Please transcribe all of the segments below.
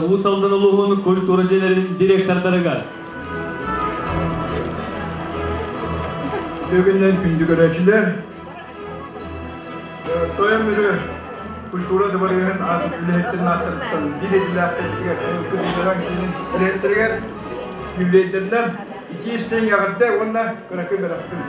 Уус Алдан улууһун культура дьиэлэрин директордарыгар. Бүгүннэн күндү көрөөччүлэр, Тойон Мүрү культура дыбарыаһын үлэһиттэрин ааттарыттан биир идэлээхтэрбитигэр, Кыһылларан киинин үлэһиттэригэр юбилейдэринэн итии истиҥ эҕэрдэ уонна кыракый бэлэхпин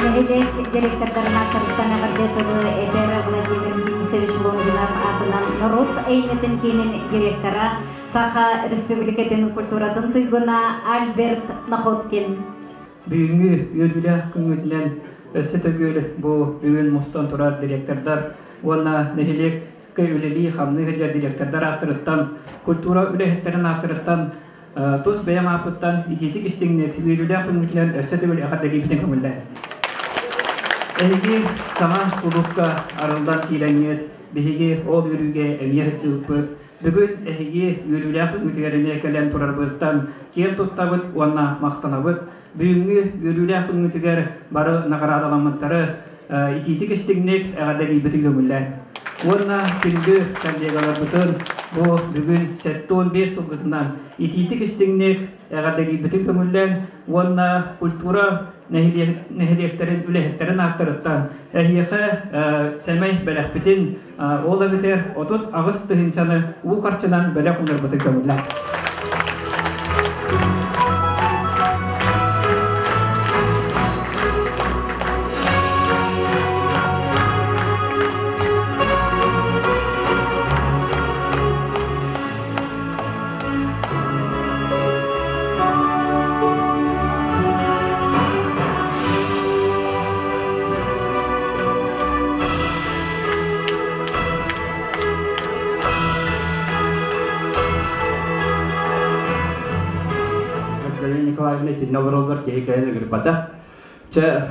Нэһилиэк директордарын ааттарыттан эҕэрдэ тылы этэр Владимир Денисович Лонгинов аатынан норуот эйгэтин киинин директора, Саха Республикатын культуратын туйгуна Альберт Находкин. Бүгүҥҥү үөрүүлээх күҥҥүтүнэн өссө төгүл бу бүгүн мустан турар директордар уонна нэһилиэк үлэлии-хамныы сылдьар директордар ааттарыттан, культура үлэһиттэрин ааттарыттан тус бэйэм ааппыттан итиитик истиҥник, үөрүүлээх күҥҥүтүнэн өссө төгүл эҕэрдэлиибитин көҥүллээн. Эһиги саҥа кулуупка арыллан киирэҥҥит, биһиги ол үөрүүгэ эмиэ сылдьыбыппыт. Бүгүн эһиги үөрүүлээх күҥҥүтүгэр эмиэ кэлэн турарбытыттан киэн туттабыт уонна махтанабыт. Бүгүҥҥү үөрүүлээх күҥҥүтүгэр бары наҕараадаламмыттары итиитик истиҥник эҕэрдэлиирбитин көҥүллээн. Уонна күндү коллегаларбытын бу бүгүн 75 сылгытынан итиитик истиҥник эҕэрдэлиирбитин көҥүллээн уонна культура нэһилиэктэрин үлэһиттэрин ааттарыттан эһиэхэ сэмэй бэлэхпитин ол эбэтэр 38 тыһыынчаны уу харчынан бэлэх уунарбытын көҥүллээн. Галина Николаевна итиннэ олороллор киһи кэлэн ыгырбата. Чэ,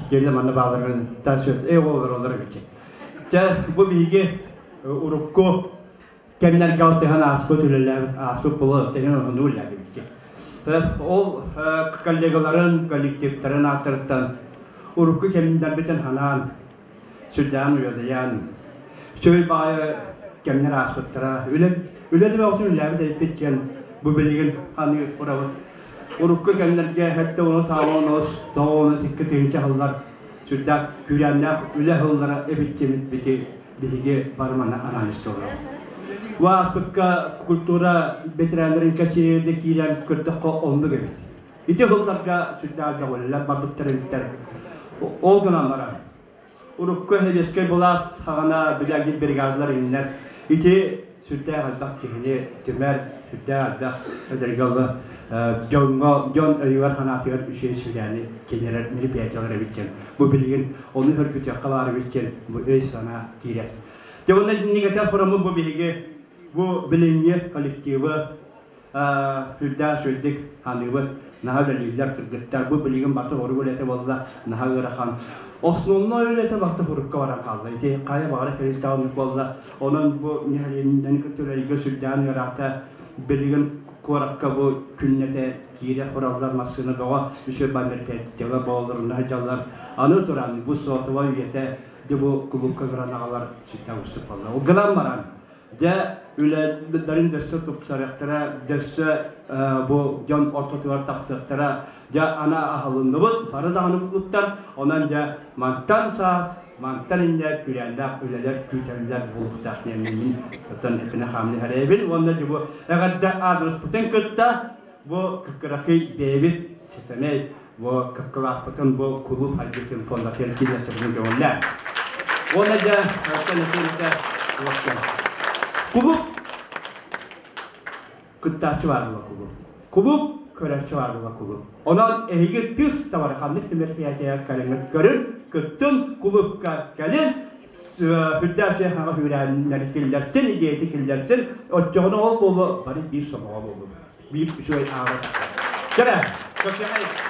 киһи манна бааларын та сөс э олороллор эбит. Чэ, бу биһиги урукку кэмнэргэ алтыһан ааспыт үлэлээбит ааспыт була тэҥин оһону үлэлээбит. Ол коллегаларын, коллективтарын ааттарыттан урукку кэмнэрбитин ханаан сүрдээн уйадыйан, үчүгэй баҕайы кэмнэр ааспыттара. Үлэ үлэ да бөҕөтүн үлэлээбит эбиппит диэн бу билигин аныыр урабыт. Урукку кэмнэргэ хэттэ уну саалонус, тоҕуонус икки тыһыынча сыллар сүрдээх күүрээннээх үлэ сыллара эбит диэмит бити биһиги бары манна анаан истэ олоробут. Бу ааспыкка культура ветераннарын кэсиэрде киирэн көрдөххө оннук эбит. Ити сылларга сүрдээх үлэлэр барбыттар эбиттэр. Ол гынан баран, урукку сэбиэскэй былаас саҕана билэргит бригадалар иннэр ити сүрдээх элбэх киһини түмэр, сүрдээх элбэх эдэргэ дьоҥҥо, дьон өйүгэр-санаатыгар үчүгэй сүрээни киллэрэр мероприятиялар эбит диэн. Бу билигин ону хөргүтүөххэ баар эбит диэн бу өй-санаа киирэр. Дьэ уонна итинник форуму бу биһиги бу билиҥҥи коллективы Үрдээх үчүгэйдик ханыыбыт, наһаа үлэлииллэр кыргыттар. Бу билигин барыта хорук үлэтэ буолла, наһаа ыарахан. Основной үлэтэ барыта хорукка баран хаалла. Ити хайа баҕара тэрилтэҕэ оннук буолла. Онон бу нэһилиэнньэни кытта үлэлииргэ сүрдээх ыараата. Билигин куоракка бу күннэтэ киирэ тураллар массыына бөҕө, үчүгэй мероприятиелар буолаллар, сылдьаллар. Аны туран бу сотовай үйэтэ дьэ бу кулуупка гынан аҕалар сүрдээх уустук буолла. Ол гынан баран Дьэ, үлэлэрин дөссө тупсарыахтара, дөссө бу дьон ортотугар тахсыахтара. Дьэ, ана аһылынныбыт, бары даҕаны кулуттар. Онон дьэ, мантан саас, мантан инньэ күрээннээх үлэлэр күүтэллэр буолуохтаах диэн мин оттон эппинэ хаамны эрэйэбин. Уонна дьэ бу эҕэрдэ аадырыспытын кытта бу кыракый бэйэбит сэтэмэй бу кыккылаахпытын бу кулууп хайдытын фондатыгар киллэрсэбитин көҥүллээ. Уонна дьэ, кулууп кыттааччы баар була кулууп. Кулууп көрөөччү баар була кулууп. Онон эһиги тыс табары ханнык да мероприятияҕа кэлиҥҥит көрүн, кыттын, кулуупка кэлин, үрдээх хаҥа үүрээннэри киллэрсин, идеяты киллэрсин, оччоҕуна ол буолуо бары биир сомоҕо буолуо. Биир үчүгэй ааҕар. Кэрэ, көрсүөхэй.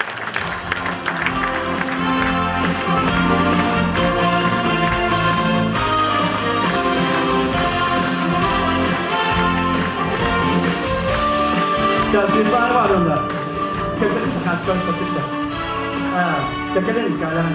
Сейчас бар бар онда. Кэлин кэлэн.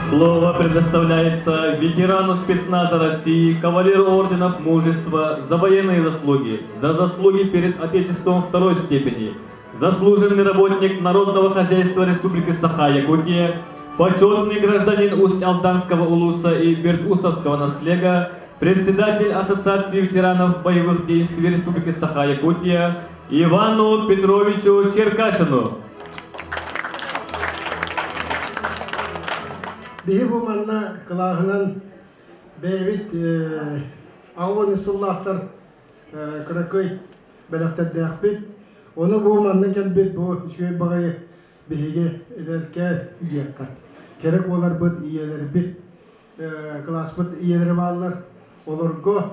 Слово предоставляется ветерану спецназа России, кавалеру орденов мужества за военные заслуги, за заслуги перед Отечеством второй степени, заслуженный работник Народного хозяйства Республики Саха-Якутия, почетный гражданин Усть-Алданского улуса и Бердусовского наслега, председатель Ассоциации ветеранов боевых действий Республики Саха-Якутия Ивану Петровичу Черкашину. Биһи бу манна кылааһынан бэйэбит ауан сыллаахтар кыракый бэлэхтэрдээхпит. Ону бу манна кэлбит бу үчүгэй баҕайы биһиги эдэркэ диэххэ. Керек буоларбыт, ийэлэрбит, кылааспыт ийэлэрэ бааллар. Олорго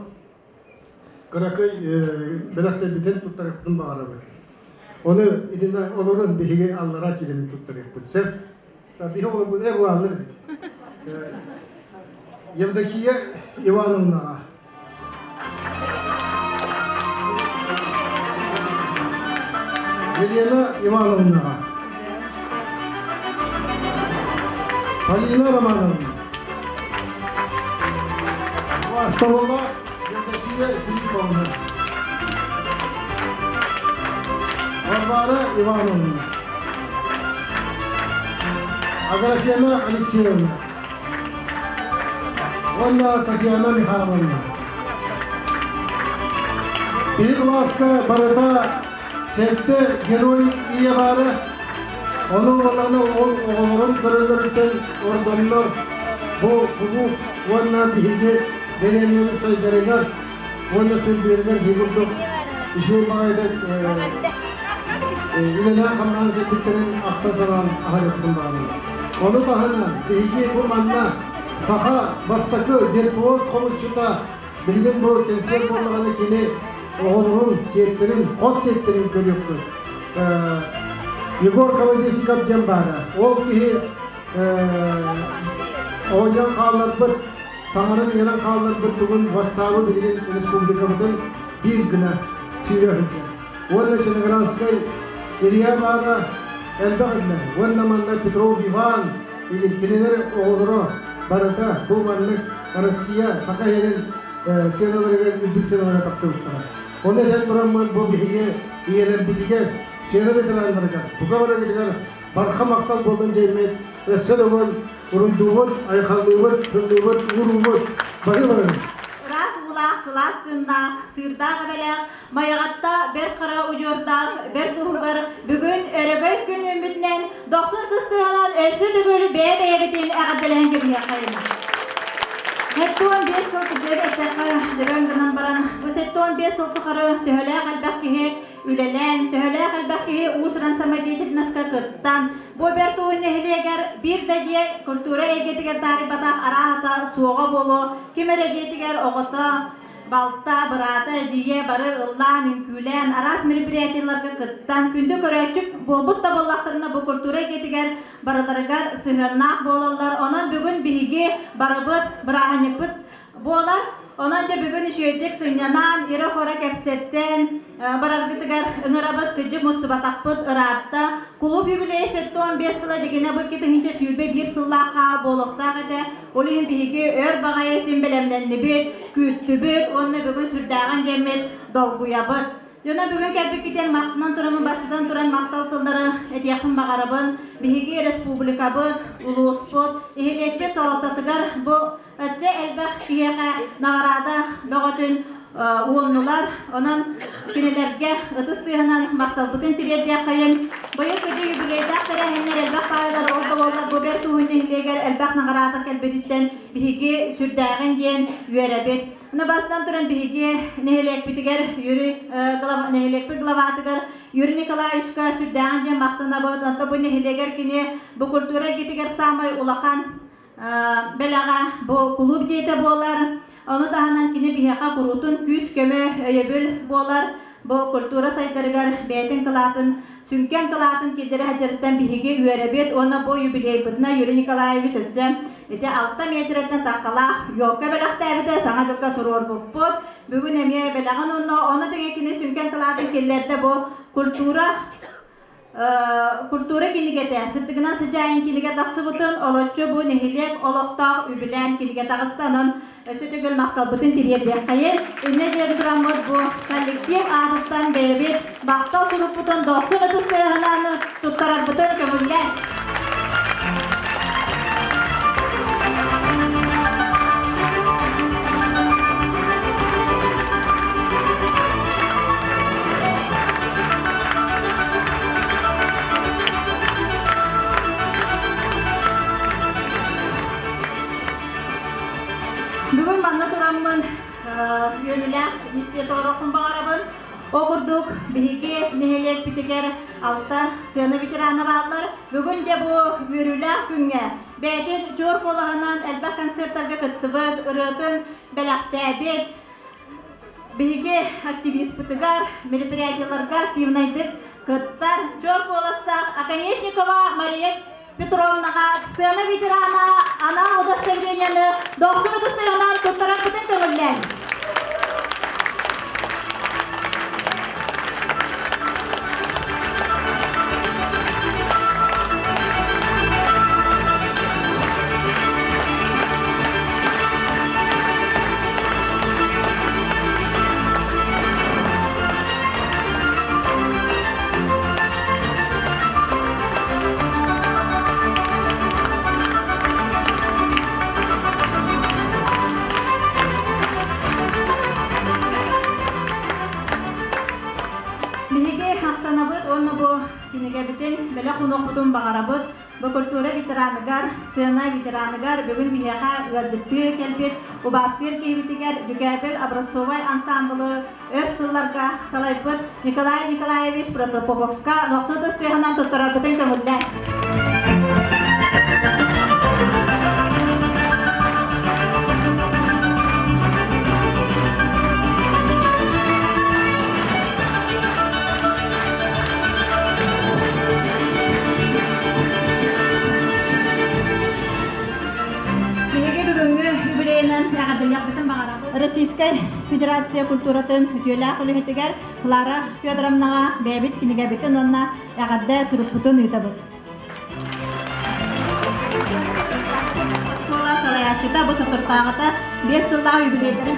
кыракый бэлэхтэрбитин туттарыахпытын баҕарабыт. Ону итиннэ олорон биһиги аллараа киирэммит туттарыахпыт сөп. Биһи олорбут э буолаллар эбит. Евдокия Ивановнаҕа Елена Ивановнаҕа Полина Романовна Хвастовала Евдокия Филипповна Варвара Ивановна Аграфена Алексеевна уонна Татьяна Михайловна. Биир кылааска барыта сэттэ герой ийэ баара. Ону уонна ол оҕолорун көрөллөрүттэн ордоннор бу кулууп уонна биһиги дэриэбинэбит сайдарыгар уонна сырдыырыгар киһи курдук үчүгэй баҕайытык үлэлээн-хамнаан кэлбиттэрин ахтан-санаан аһарыахпын баҕарабын. Ону таһынан биһиги бу манна саха бастакы виртуоз хомусчута билигин бу кэнсиэр буоллаҕына кини оҕолорун, сиэттэрин, хос сиэттэрин көрүөхпүт. Егор Колодезников диэн баара. Ол киһи оонньоон хаалларбыт, саҥаран-иҥэрэн хаалларбыт тугун вассаабы билигин республикабытын биир гына сүүрэ сылдьар. Уонна Черноградскай Илья баара элбэх этилэр. Уонна манна Петров Иван игин кинилэр оҕолоро барыта бу маннык Россия Саха сирин сыаналарыгар үрдүк сыаналара тахсыбыттара. Оны этэн тураммын бу биһиги ийэлэрбитигэр, сыана ветераннарыгар, бука барыгытыгар барха махтал буоллун дьэймит, өссө да уруйдуубут, айхаллыыбыт, сыллыыбыт, ууруубут, бары барыбыт. Ыраас уулаах, сылаас тыыннаах, сыырдаах эбэлээх, Майаҕатта Бэрт Хара удьуордаах бэрт уһугар бүгүн өрөгөй күн үүммүтүнэн дохсун тыстыһынан өссө төгүл бэйэ-бэйэбитин эҕэрдэлэһэн кэбиһиэххэйин. 75 сыл кырдьык эттэххэ дөбөҥ гынан баран, бу 75 сыл тухары төһөлөөх элбэх киһи үлэлээн, төһөлөөх элбэх киһи уус-уран самодеятельноска кыттан, бу Бэрт Уһун нэһилиэгэр биир да дьиэ культура эйгэтигэр таарыйбатах арааһата суоҕа буолуо, ким эрэ дьиэтигэр оҕото, балта, быраата, эдьиийэ бары ыллаан, үҥкүүлээн, араас мероприятиеларга кыттан, күндү көрөөччү буолбут да буоллахтарына бу культура эйгэтигэр барыларыгар сыһыаннаах буолаллар. Онон бүгүн биһиги барыбыт бырааһынньыкпыт буолар. Онон дьэ бүгүн үчүгэйдик сынньанан, ирэ-хоро кэпсэттэн бараргытыгар ыҥырабыт, кыдьык мустубатахпыт ыраатта. Кулууп юбилейа 75 сыла дигинэ бу 2021 сыллаахха буолуохтаах этэ. Ол иһин биһиги өр баҕайы син бэлэмнэннибит, күүттүбүт уонна бүгүн сүрдээҕин диэммит долгуйабыт. Дьоно бүгүн кэлбиккитин махтанан тураммын бастатан туран махтал тыллары этиэхпин баҕарабын. Биһиги республикабыт, улууспут, иһилиэкпит салалтатыгар бу өттө элбэх киһиэхэ наҕараада бөҕөтүн ууннулар. Онон кинилэргэ ытыс тыаһынан махталбытын тириэрдиэххэйин. Быйыл кыдьы юбилейдаах тэрээһиннэр элбэх баайылар ол да буоллар бу бэрт уһун нэһилиэгэр элбэх наҕараада кэлбититтэн биһиги сүрдээҕин диэн үөрэбит. Мына бастан туран биһиги нэһилиэкпитигэр Юрий нэһилиэкпит главатыгар Юрий Николаевичка сүрдээҕин диэн махтанабыт. Онто бу нэһилиэгэр кини бу культура эйгэтигэр саамай улахан бэлэҕэ бу кулууп дьиэтэ буолар. Ону таһынан кини биһиэхэ куруутун күүс-көмө, өйөбүл буолар. Бу культура сайдарыгар бэйэтин кылаатын, сүҥкэн кылаатын киллэрэ сылдьарыттан биһиги үөрэбит уонна бу юбилейбытына Юрий Николаевич өссө ити 6 метреттэн таххалаах елка бэлэхтээбитэ, саҥа дьылга туруорбуппут. Бүгүн эмиэ бэлэҕин уонна ону тэҥэ кини сүҥкэн кылаатын киллэрдэ бу культура культура кинигэтэ, сырдыгынан сыдьаайын кинигэ тахсыбытын, олоччу бу нэһилиэк олохтоох үбүлээн кинигэ таҕыста, онон өссө төгүл махталбытын тириэрдиэххэйин. Иннэ диэн тураммыт бу коллектив аатыттан бэйэбит махтал сурукпутун дохсун ытыс тыаһынан туттарарбытын көҥүллээн. Бүгүн манна тураммын үөрүүлээх инициаторохпун баҕарабын. Ол курдук биһиги нэһилиэкпитигэр алта сцена ветерана бааллар. Бүгүн де бу үөрүүлээх күҥҥэ бэйэтин чуор куолаһынан элбэх концерттарга кыттыбыт, ырыатын бэлэхтээбит, биһиги активиспытыгар, мероприятиеларга активнайдык кыттар чуор куоластаах Оконешникова Мария Петровнаҕа сцена ветерана анал удостоверениены дохсун удостоверениенан туттарарбытын көҥүллээн. Биһиги махтанабыт уонна бу кинигэбитин бэлэх уунуохпутун баҕарабыт. Бу культура ветераныгар, сцена ветераныгар бүгүн биһиэхэ ыалдьыттыы кэлбит убаастыыр киһибитигэр Дьүкээбил образцовай ансаамбылы өр сылларга салайбыт Николай Николаевич Протопоповка нохсо тыстыаһынан туттарарбытын көҥүллээн. Биһиги бүгүҥҥү юбилейынан эҕэрдэлиэхпитин баҕарабыт. Российскай Федерация культуратын үтүөлээх үлэһитигэр Клара Федоровнаҕа бэйэбит кинигэбитин уонна эҕэрдэ сурукпутун ыытабыт. Оскуола салайааччыта бу соторутааҕыта 5 сыллаах юбилейдарын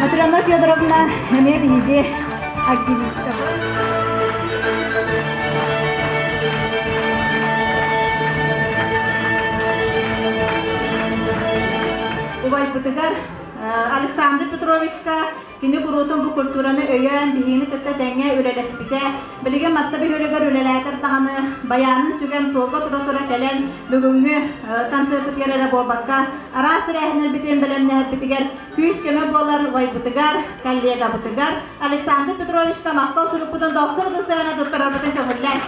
Матрена Федоровна эмиэ биһиги активистабыт. Убайбытыгар Александр Петровичка Кини куруутун бу культураны өйөөн, биһигини кытта тэҥҥэ үлэлэспитэ. Билигин Матта бөһүөлэгэр үлэлээтэр даҕаны, байаанын сүгэн суолга тура-тура кэлэн, бүгүҥҥү концерпытыгар эрэ буолбакка, араас тэрээһиннэрбитин бэлэмнэһэрбитигэр күүс-көмө буолар убайбытыгар, коллегабытыгар Александр Петровичка махтал сурукпутун дохсун ытыстарына туттарарбытын көҥүллээн.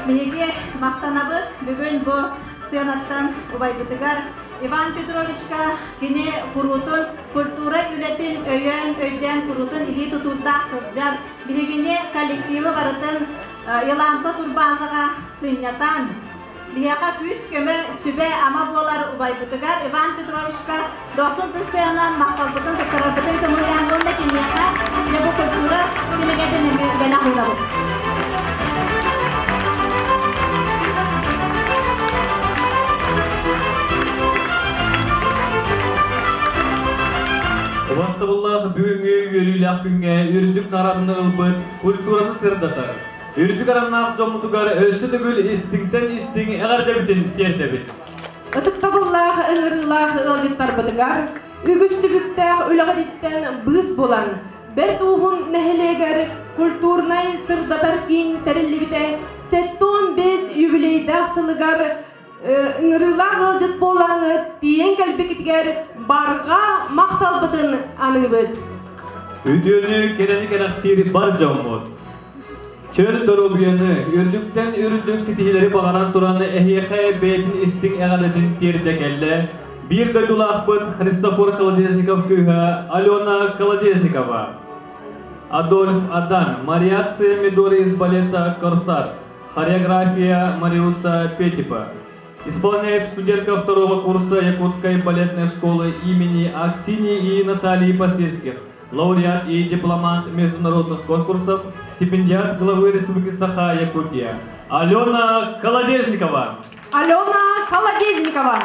Биһиги махтанабыт бүгүн бу сыанаттан убайбытыгар Иван Петровичка кини куруутун культура үлэтин өйөөн, өйдөөн куруутун илии тутуурдаах сылдьар Биһигини коллективы барытын Еланка турбаазаҕа сынньатан, биһиэхэ күүс-көмө, сүбэ-ама буолар убайбытыгар Иван Петровичка дохсун тыстыанан махталбытын туттарарбытын көҥүллээн уонна киниэхэ дьэ бу культура кинигэтин эмиэ бэлэх уурабыт. Убастабыллаах бүгүҥҥү үөрүүлээх күҥҥэ үрдүк нарааданы ылбыт культураны сырдатар, үрдүк араннаах дьоммутугар өссө төгүл истиҥтэн истиҥ эҕэрдэбитин тиэрдэбит. Ытыктабыллаах ыҥырыылаах ыалдьыттарбытыгар үгүс түбүктээх үлэҕититтэн быыс булан, Бэрт Ууһун нэһилиэгэр культурнай сырдатар киин тэриллибитэ 75 юбилейдаах сылыгар Ыҥырыылаах ыалдьыт буолаҥҥыт тиийэн кэлбиккитигэр барҕа махталбытын аныыбыт. Үтүөнү кэрэни кэрэхсиир бар дьоммут. Чөл доруобуйаны, үрдүктэн үрдүк ситиһиилэри баҕаран туран эһиэхэ бэйэтин истиҥ эҕэрдэтин тиэрдэ кэллэ. Биир дойдулаахпыт Христофор Колодезников кыыһа Алена Колодезникова. Адольф Адан, Мариация Мидори из балета «Корсар», хореография Мариуса Петипа. Исполняет студентка второго курса Якутской балетной школы имени Аксинии и Натальи Посельских, лауреат и дипломант международных конкурсов, стипендиат главы Республики Саха, Якутия. Алена Колодезникова. Алена Колодезникова.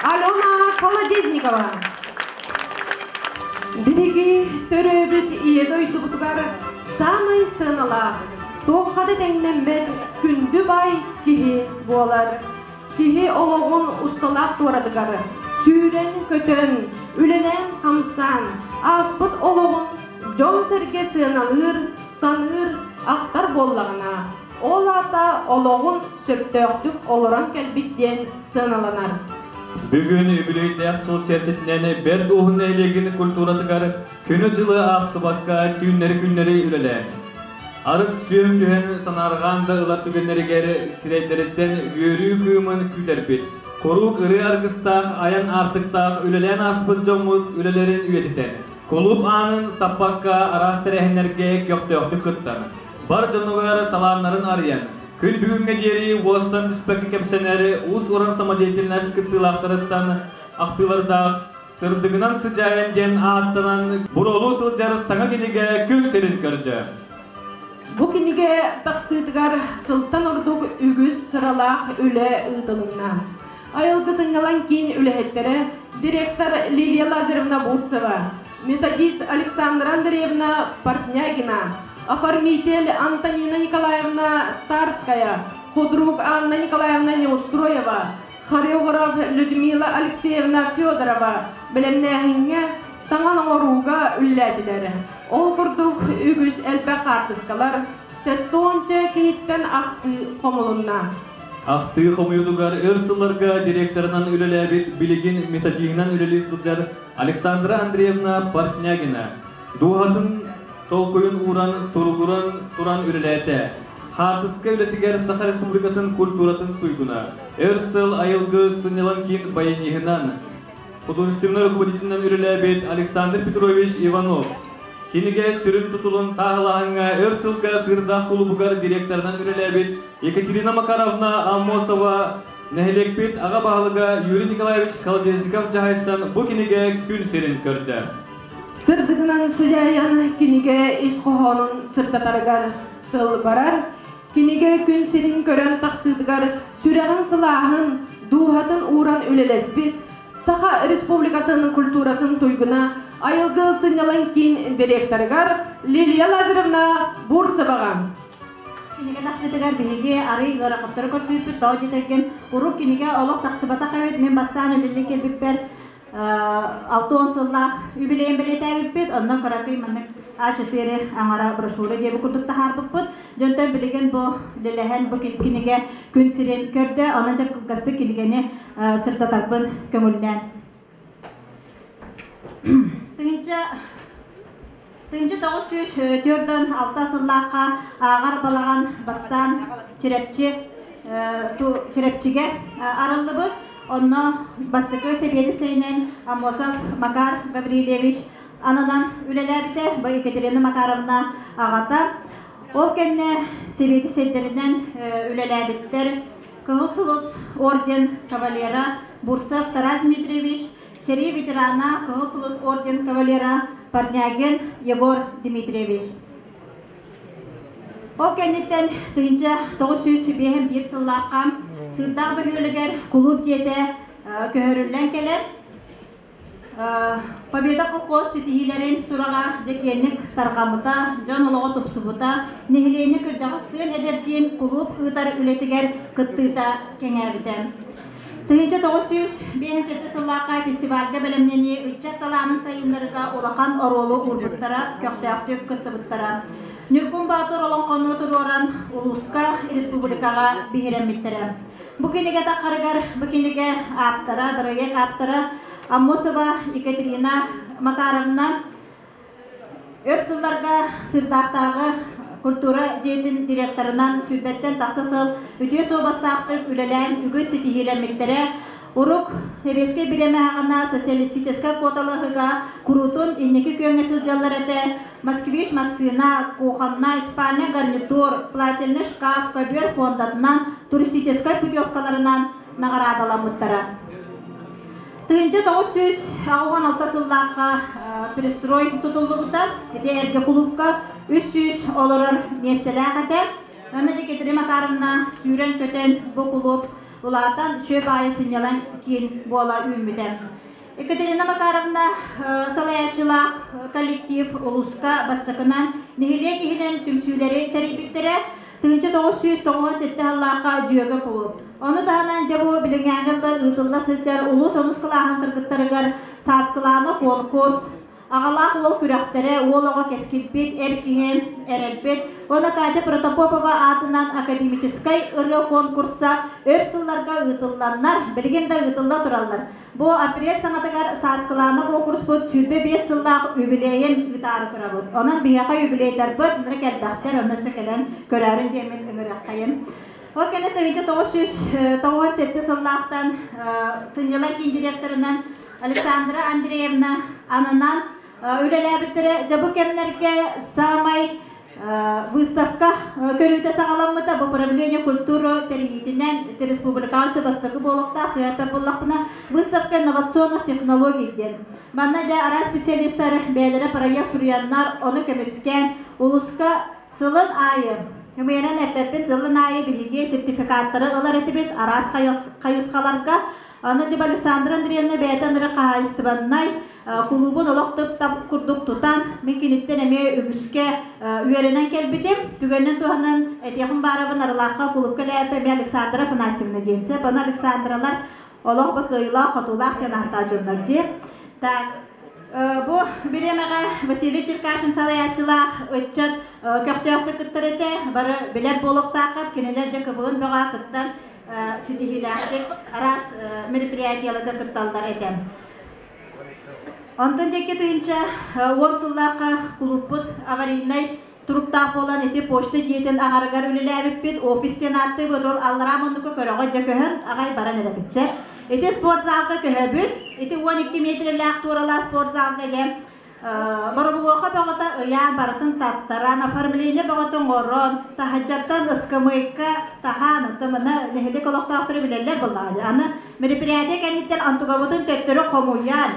Алена Колодезникова. Биһиги төрөөбүт ийэ дойдубутугар саамай сыаналаах, туохха да тэҥнэммэт күндү баай киһи буолар. Киһи олоҕун усталаах туоратыгар сүүрэн-көтөн, үлэлээн-хамсаан, ааспыт олоҕун дьон-сэргэ сыаналыыр, саныыр, ахтар буоллаҕына, ол аата олоҕун сөптөөхтүк олорон кэлбит диэн сыаналанар. Бүгүн үбүлүөйдээх сыл чэрчитинэн Бэрт Ууһун нэһилиэгин культуратыгар күнү-дьылы аахсыбакка түүннэри-күннэри үлэлээн, арыт сүөм түһэн санаарҕаан да ылар түгэннэригэр сирэйдэриттэн үөрүү кыымын күүтэрбит, куруук ырыа аргыстаах айан аартыктаах үлэлээн ааспыт дьоммут үлэлэрин үйэтитэн, кулууп аанын саппакка араас тэрээһиннэргэ көхтөөхтүк кыттан, бар дьонугар талааннарын арыйан, күн бүгүҥҥэ диэри уостан түспэккэ кэпсэнэр уус-уран самодеятельность кыттыылаахтарыттан ахтыылардаах Сырдыгынан сыдьаайан диэн ааттанан буруолуу сылдьар саҥа кинигэ күн сирин көрдө. Бу кинигэ тахсыытыгар сылтан ордук үгүс сыралаах үлэ ыытылынна. Айылгы сынньалаҥ киин үлэһиттэрэ директор Лилия Лазаревна Бурцева, методист Александра Андреевна Портнягина, оформитель Антонина Николаевна Тарская, худрук Анна Николаевна Неустроева, хореограф Людмила Алексеевна Федорова бэлэмнээһиҥҥэ таҥан оҥорууга үлэлээтилэр. Ол курдук үгүс элбэх хаартыскалар 70 киһиттэн ахтыы хомулунна. Ахтыы хомуйуутугар өр сылларга директорынан үлэлээбит, билигин методиһынан үлэлии сылдьар Александра Андреевна Портнягина дууһатын толкуйун ууран, туругуран туран үлэлээтэ. Хаартыска үлэтигэр Саха Республикатын культуратын туйгуна, өр сыл айылгы сынньалаҥ киин баяниһынан, художественнай руководителинэн үлэлээбит Александр Петрович Иванов, кинигэ сүрүн тутулун сааһылааһыҥҥа өр сылга Сыырдаах кулуубугар директорынан үлэлээбит Екатерина Макаровна Аммосова, нэһилиэкпит аҕа баһылыга Юрий Николаевич Колодезников дьаһайсан бу кинигэ күн сирин көрдө. Сырдыгынан сыдьаайан кинигэ ис хоһоонун сырдатарыгар тыл барар. Кинигэ күн сирин көрөн тахсыытыгар сүрэҕин сылааһын, дууһатын ууран үлэлэспит Саха Республикатын культуратын туйгуна Айылгы сынньалаҥ киин директорыгар Лилия Лазаревна Бурцеваҕа. Кинигэ тахсыытыгар биһиги арый ыарахаттары көрсүбүппүт, тоҕо диэтэргин урук кинигэ олох тахсыбатах эбит. Мин бастаан үлэлии кэлбиппэр 60 сыллаах юбилейын бэлиэтээбиппит. Онно кыракый маннык А4 аҥара брошюра диэби курдук таһаарбыппыт. Дьонтон билигин бу үлэлэһэн бу кинигэ күн сирин көрдө, онон дьэ кылгастык кинигэни сырдатарбын көҥүллээн. Тыһыынча 1946 сыллаахха ааҕар балаҕан бастаан Чирэпчи Чирэпчигэ арыллыбыт. Онно бастакы сэбиэдиссэйинэн Аммосов Макар Гаврильевич ананан үлэлээбитэ. Бу Екатерина Макаровна аҕата. Ол кэннэ сэбиэдиссэйдэринэн үлэлээбиттэр Кыһыл Сулус орден кавалера Бурцев Тарас Дмитриевич, сэрии ветерана Кыһыл Сулус орден кавалера Парнягин Егор Дмитриевич. Ол кэнниттэн 1951 сыллаахха Сыырдаах бөһүөлэгэр кулууп дьиэтэ көһөрүллэн кэлэр. Победа колхоз ситиһиилэрин сураҕа дьэ киэҥник тарҕаммыта, дьон олоҕо тупсубута, нэһилиэнньэ кырдьаҕастыын эдэрдиин кулууп ыытар үлэтигэр кыттыыта кэҥээбитэ. 1957 сыллаахха фестивальга бэлэмнэнии ыччат талаанын сайыннарыыга улахан оруолу уурбуттара, көхтөөхтүк кыттыбыттара. Ньургун Боотур олоҥхону туруоран улууска, республикаҕа биһирэммиттэрэ. Бу кинигэ таххарыгар бу кинигэ ааптара, бырайыак ааптара Аммосова Екатерина Макаровна өр сылларга Сыырдаахтааҕы культура дьиэтин директорынан сүүрбэттэн тахса сыл үтүө суобастаахтык үлэлээн үгүс ситиһиилэммиттэрэ. Урук Сэбиэскэй бириэмэ аҕана социалистическай куоталаһыыга куруутун инники күөҥҥэ сылдьаллар этэ. Москвич массыына, кухоннай, спальный гарнитур, плательный шкаф, көбүөр фондатынан, туристическай путевкаларынан наҕараадаламмыттара. 1986 сыллаахха пристрой тутуллубута. Ити эргэ кулуупка 300 олорор миэстэлээх этэ. Анна Екатерина Макаровна сүүрэн-көтөн бу кулууп улаатан чүөп аайы сынньалаҥ киин буола үүммүтэ. Екатерина Макаровна салайааччылаах коллектив улууска бастакынан нэһилиэк иһинэн түмсүүлэри тэрийбиттэрэ. 1997 сыллаахха Дьүөгэ кулууп. Ону таһынан дьэ бу билиҥҥээҥҥэ ыытылла сылдьар улуус онус кылааһын кыргыттарыгар Сааскылаана конкурс, Аҕалаах уол күрэхтэрэ, уол оҕо кэскилбит, эр киһи эрэлбит уонна Катя Протопопова аатынан академическай ырыа конкурса өр сылларга ыытылланнар, билигин да ыытылла тураллар. Бу апрель саҥатыгар Сааскылаана конкурспут 25 сыллаах юбилейын ыытаары турабыт. Онон биһиэхэ юбилейдарбыт нырык элбэхтэр, онно өссө кэлэн көрөөрүн диэммин ыҥырыаххайын. Ол кэннэ 1997 сыллаахтан сынньалаҥ киин директорынан Александра Андреевна ананан үлэлээбиттэрэ. Дьэ бу кэмнэргэ саамай выставка көрүүтэ саҕаламмыта. Бу управление культуры тэрийиитинэн республикаҕа өссө бастакы буолуохтаах сыһыардар буоллахпына выставка инновационных технологий диэн. Манна дьэ араас специалистар бэйэлэрэ проект суруйаннар, ону көмүскээн улууска сылын аайы Ымыйанан эппэппин, сылын аайы биһиги сертификаттары ылар этибит араас хайысхаларга. Аны дьэ Александра Андреевна бэйэтэ ынырык хаһаайыстыбаннай кулуубун олох тып-тап курдук тутан, мин киниттэн эмиэ үгүскэ үөрэнэн кэлбитим. Түгэнинэн туһанан этиэхим баарабын Арылаахха кулуупка үлэлээбиппэ эмиэ Александра Афанасьевна диэн сөп. Аны Александралар олох бу кыайыылаах-хотуулаах дьон ааттаах дьоннор дии. Так, бу бириэмэҕэ Василий Черкашин салайааччылаах ыччат көхтөөхтүк кыттар этэ. Бары билэр буолуохтааххыт, кинилэр дьэ кыбыгын бөҕө кыттан ситиһиилээхтик араас мероприятиеларга кытталлар этэ. Онтон диэки 1010 сыллаахха кулууппут аварийнай туруктаах буолан ити почта дьиэтин аҥарыгар үлэлээбиппит, офис диэн ааттыыбыт, ол аллараа муннукка көрөҕө дьэ көһөн аҕай баран эрэбитсэ. Ити спортзалга көһөбүт, ити 12 метрэлээх туоралаах спортзалга диэн Боробулуоха бөҕөтө ыйаан барытын таттаран, оформление бөҕөтө оҥорон, таһырдьаттан ыскамыайка таһаан, оттон маны нэһилиэк олохтоохторо билэллэр буоллаҕа. Аны мероприятие кэнниттэн антугабытын төттөрү хомуйан,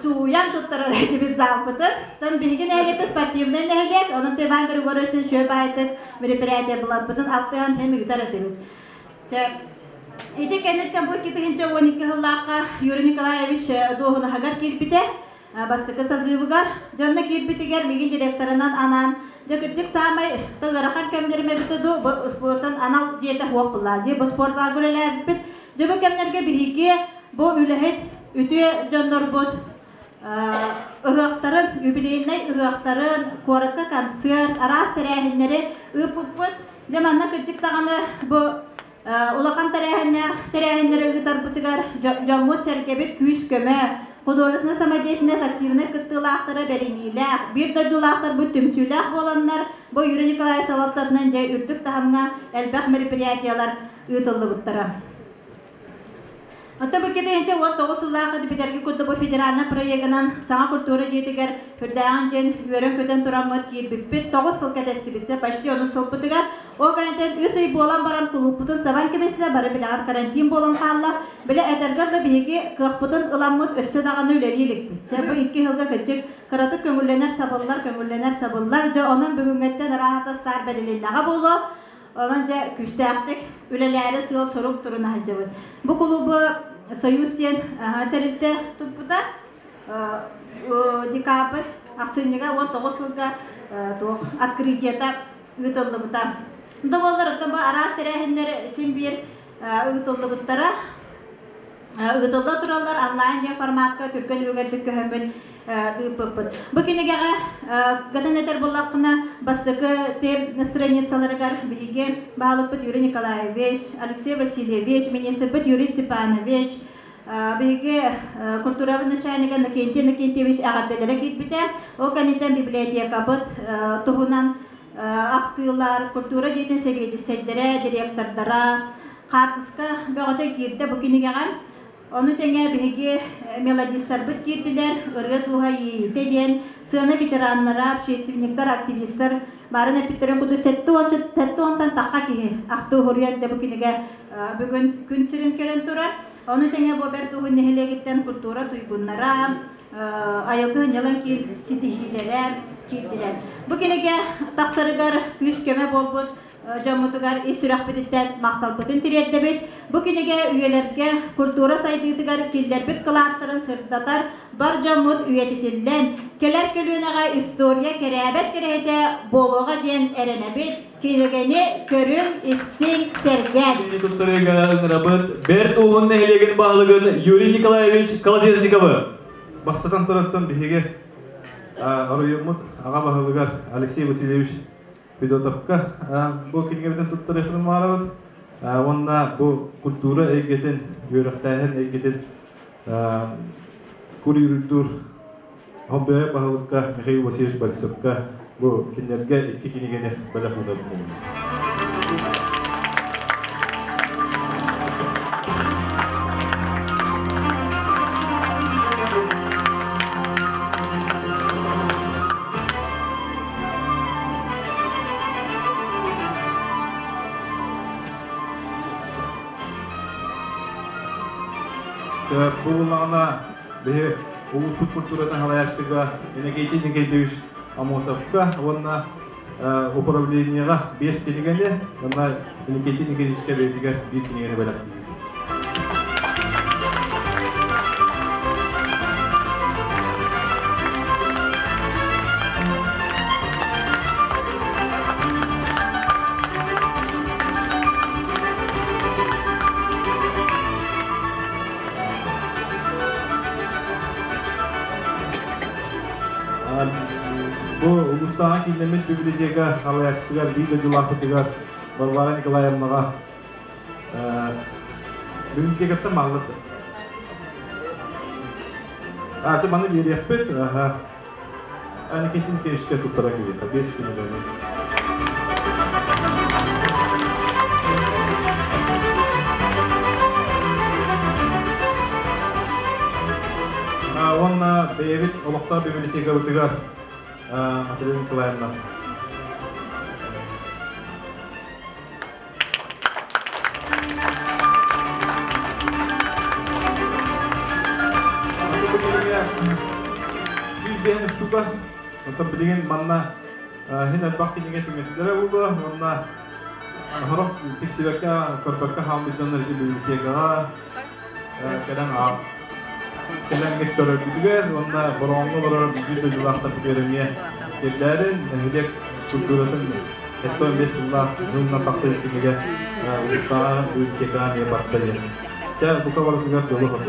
сууйан туттарар этибит залпытын. Тон биһиги нэһилиэкпит спортивнай нэһилиэк, онон Иван Григорьевичтын үчүгэй баайытык мероприятие буларбытын алтыһан һэм ыытар этибит. Чэ, ити кэнниттэн бу 2012 сыллаахха Юрий Николаевич дуоһунаһыгар киирбитэ. Бастакы созывыгар дьонно киирбитигэр мигин директорынан анаан дьэ кырдьык саамай ыарахан кэмнэрим эбитэ дуу бу спортан анал дьиэтэ суох буллаа дьиэ бу спортзалга үлэлээбиппит дьэ бу кэмнэргэ биһиги бу үлэһит үтүө дьоннорбут. Ыһыахтарын, юбилейнай ыһыахтарын, куоракка концерт, араас тэрээһиннэри ыыппыппыт. Дьэ манна кырдьык даҕаны бу улахан тэрээһиннээх тэрээһиннэри ыытарбытыгар дьоммут-сэргэбит күүс-көмө, художественная самодеятельность активнай кыттыылаахтара бэриниилээх, биир дойдулаахтарбыт түмсүүлээх буоланнар, бу Юрий Николаевич салалтатынан дьэ үрдүк таһымҥа элбэх мероприятиялар ыытыллыбыттара. Оттон бу 2019 сыллаах Питерги курдук федеральнай проегынан саҥа культура дьиэтигэр үрдээҕин дьин үөрэн-көтөн тураммыт киирбиппит 9 сыл кэтэстибит, почти 10 сылбытыгар. Ол кэнниттэн 3 ый буолан баран кулууппутун сабан кэбистилэр, бары билэҕэр карантин буолан хаалла. Билэ этэргэ да биһиги кыахпытын ыламмыт өссө даҕаны үлэлии иликпит. Бу 2 сылга кырдьык кыратык көҥүллэнэр сабыллар, көҥүллэнэр сабыллар. Дьэ онон бүгүҥҥэттэн ырааһата стар бэрилиннэҕэ буолуо. Онон дьэ күүстээхтик үлэлээри сыал-сорук туруна сылдьабыт. Бу кулуубу Союз диэн тэрилтэ туппута. Декабрь ахсынньыга 19 сылга туох открытиета ыытыллыбыта. Да буоллар, бу араас тэрээһиннэр син биир ыытыллыбыттара. Ыытылла тураллар онлайн диэн форматка түргэн үлүгэрдик көһөммүт ыыппыппыт. Бу кинигэҕэ гатан этэр буоллаххына, бастакы тем страницаларыгар биһиги баһылыкпыт Юрий Николаевич, Алексей Васильевич, министрбит Юрий Степанович, биһиги культурабыт начальнига Накентий Накентьевич эҕэрдэлэрэ киирбитэ. Ол кэнниттэн библиотекабыт туһунан ахтыылар, культура дьиэтин сэбиэдиссэйдэрэ, директордара, хаартыска бөҕөтө киирдэ бу кинигэҕэ. Ону тэҥэ биһиги мелодистарбыт киирдилэр, ырыа дууһа иэйиитэ диэн, сцена ветераннара, общественниктар, активистар баарын эппиттэрин курдук 70-тан тахха киһи ахтыы уһуруйан дьэ бу кинигэ бүгүн күн сирин көрөн турар. Ону тэҥэ бу Бэрт Уһун нэһилиэгиттэн культура туйгуннара, айылгы сынньалаҥ киин ситиһиилэрэ киирдилэр. Бу кинигэ тахсарыгар күүс-көмө буолбут дьоммутугар ис сүрэхпититтэн махталбытын тириэрдэбит. Бу кинигэ үйэлэргэ культура сайдыытыгар киллэрбит кылааттарын сырдатар бар дьоммут үйэтитиллэн, кэлэр көлүөнэҕэ история кэрээбэт кэрэһитэ буолуоҕа диэн эрэнэбит. Кинигэни көрүҥ, истиҥ, сэргээҥ. Туттарыыга ыҥырабыт Бэрт Ууһун нэһилиэгин баһылыгын Юрий Николаевич Колодезниковы. Бастатан турантан биһиги оройуоммут аҕа баһылыгар Алексей Васильевич Федотовка бу кинигэбитин туттарыахпытын баҕарабыт. Уонна бу культура эйгэтин, үөрэхтээһин эйгэтин курируйдуур Хомбөйө баһылыкка Михаил Васильевич Борисовка бу кинилэргэ икки кинигэни бэлэх уунабын. Бу буллаҕына биһи улууспут культуратын халайааччыга Иннокентий Никитич Амосовка уонна управлениеҕа 5 кинигэни уонна Иннокентий Никитичка бэйэтигэр биир кинигэни бэлэхтиибит. Бу улуустааҕы кииннэммит библиотека халайааччытыгар биир дойдулаахпытыгар Варвара Николаевнаҕа библиотекаттан бааллар. Аты маны биэриэхпит. Аникетин Киришке туттара кириэхэ. 5 кинигэни. Уонна бэйэбит олохтоох библиотекабытыгар Антонина Николаевна Биир штука. Онтон билигин манна хин элбэх кинигэ түҥэтилэрэ буолуо уонна сорох тиксибэккэ, көрбөккө хаалбыт дьоннор ити библиотекаҕа кэлэн кэлэҥҥит көрөргүтүгэр уонна Бороҕоҥҥо олорор биир дойдулаахтарбытыгар эмиэ тиэрдээрин нэһилиэк культуратын 75 сыллаах сылынан тахсар кинигэ улуустааҕы библиотекаҕа эмиэ барда диэн. Чэ, бука барытыгар дьолу.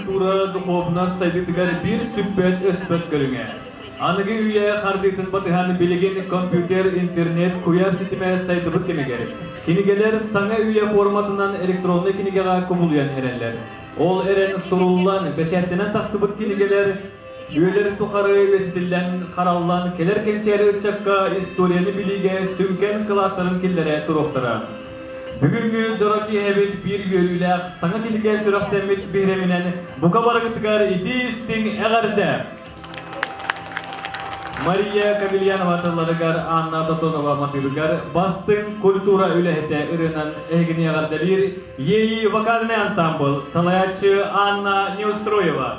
культура духовнас сайдыытыгар биир сүппэт-өспөт көрүҥэ. Аныгы үйэ хардыытын батыһан билигин компьютер, интернет, куйаар ситимэ сайдыбыт кэмигэр кинигэлэр саҥа үйэ форматынан электроннай кинигэҕэ кубулуйан эрэллэр. Ол эрэн суруллан, бэчээттэнэн тахсыбыт кинигэлэр үйэлэр тухары үйэтитиллэн, хараллан кэлэр кэнчээри ыччакка историяны билиигэ сүҥкэн кылааттарын киллэрэ туруохтара. Бүгүҥҥү дьоро киэһэбит биир үөрүүлээх саҥа кинигэ сүрэхтэммит биһирэминэн бука барыгытыгар итии-истиҥ эҕэрдэ! Мария Кабельянова тылларыгар Анна Тотонова матыыбыгар бастыҥ культура үлэһитэ ырыанан эһигини эҕэрдэлиир ЕИ вокальный ансамбл салайааччы Анна Неустроева.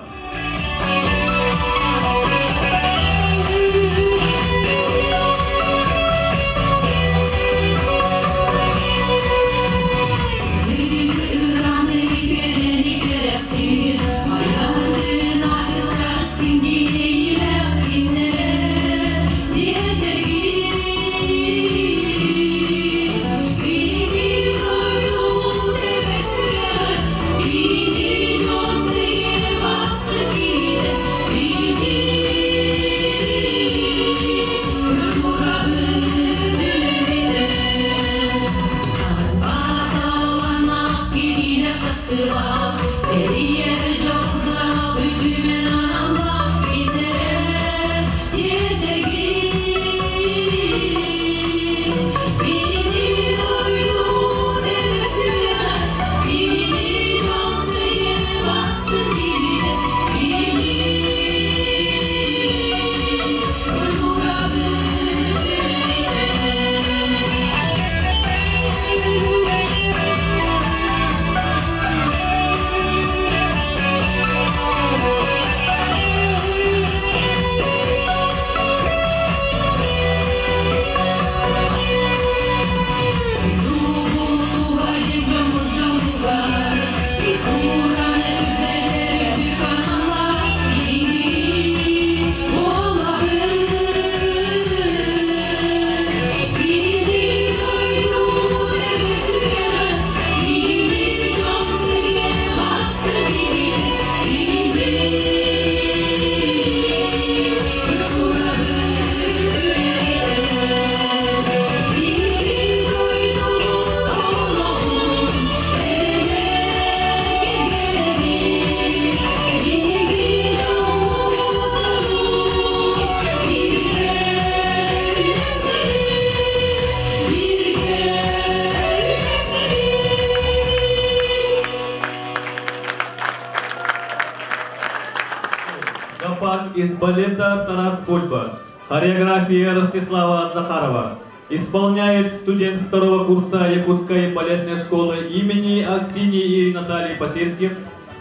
Гопак из балета «Тарас Бульба». Хореография Ростислава Захарова. Исполняет студент второго курса Якутской балетной школы имени Аксинии и Натальи Посельских,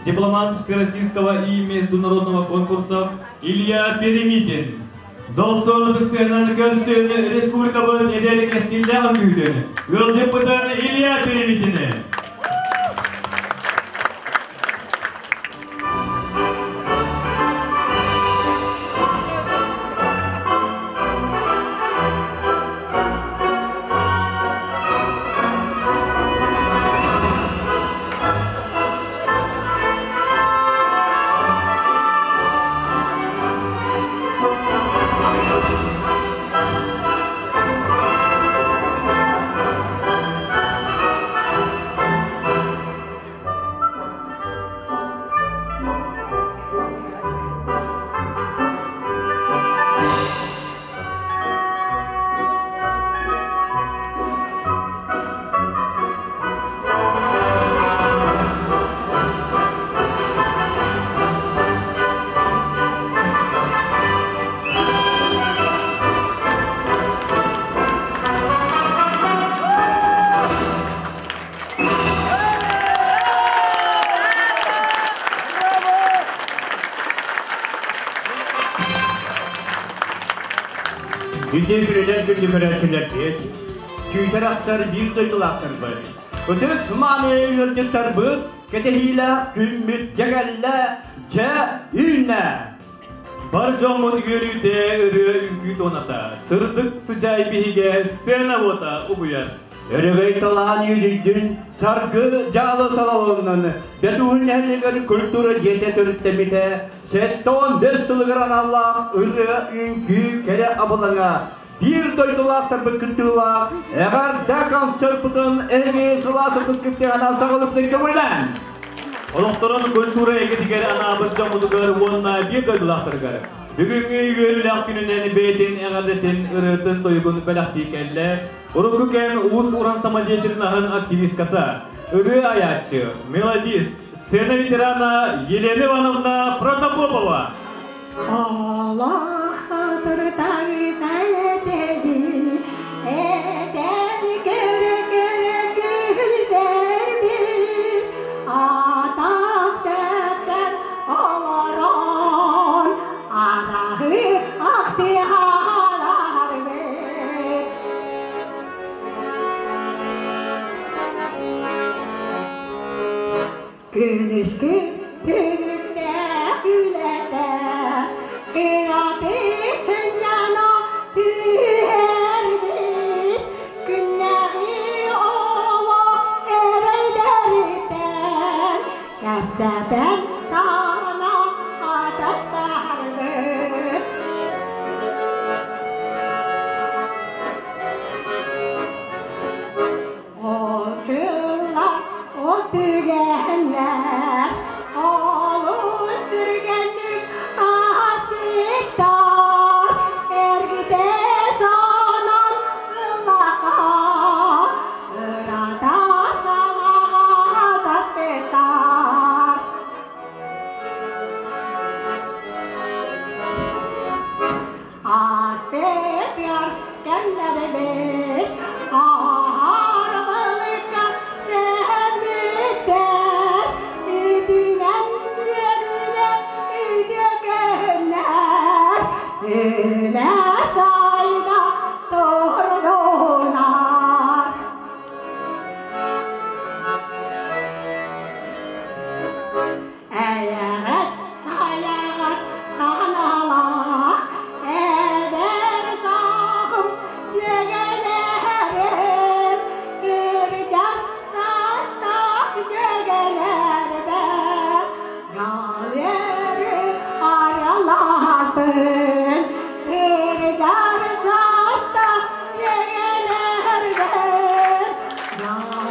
дипломант Всероссийского и международного конкурсов Илья Перемитин. Долсон ытыстыынан көрсүн республикабыт эдэр кэскиллээх үҥкүүтүн ыалдьыппытын Илья Перемитини. Үтүө күнүнэн күндү көрөөччүлэрбит, күүтэр ахтар биир дойдулаахтарбыт, ытык мааны ыалдьыттарбыт, кэтэһиилээх күммүт дьэ кэллэ, дьэ үүннэ! Бар дьоммут үөрүүтэ ырыа үҥкүү туоната, сырдык сыдьаай биһигэ сцена уота угуйар. Өрөгөй талаан үөдүйдүн, саргы дьаалы салалынан Бетуһун нэһилиэгэр культура дьиэтэ төрүттэммитэ 75 сылыгар аналлаах ырыа, үҥкүү кэрэ абылаҥа биир дойдулаахтарбыт кыттыылаах эҕэрдэ концерпытын эһиги сылаас кыттыһана саҕалыптын көҥүллээн. Олохторун культура эйгэтигэр анаабыт дьоммутугар уонна биир дойдулаахтарыгар бүгүҥҥү үөрүүлээх күнүнэн бэйэтин эҕэрдэтин ырыатын тойугун бэлэхтии кэллэ. Урукку кэм уус-уран самодеятельноһын активистката, ырыа айааччы, мелодист, сцена ветерана Елена Ивановна Протопопова. Олох соторутааҕыта этэги, этэр көрө-көрө күлсэрбит, атах тэпсэн олорон араһы ахтыһарарбыт. Күнүскү түбүктээх үлэтэ кыратык сынньана түһэрбит, күннээҕи олох эрэйдэриттэн кэпсэтэн саҕана атастаһарбыт. Ол сыллар, ол түгэннэр олус түргэнник ааспыттар. Эргитэ сонон ыллаха, ырата санаҕа саспыттар. Ааспытыгар кэмнэрбит ааһар балыкка сэһэммиттэр, үтүмэн үөрүүнэ үтүөкэннэр, үлэ сайда турдунар. Эйэҕэс сайаҕас санаалаах эдэр сааһым дьүөгэлэрим, кырдьар саастаах дьүөгэлэрбэр дьол аралаһаспын. Кырдьар саастаах дьүөгэлэрбэр дьол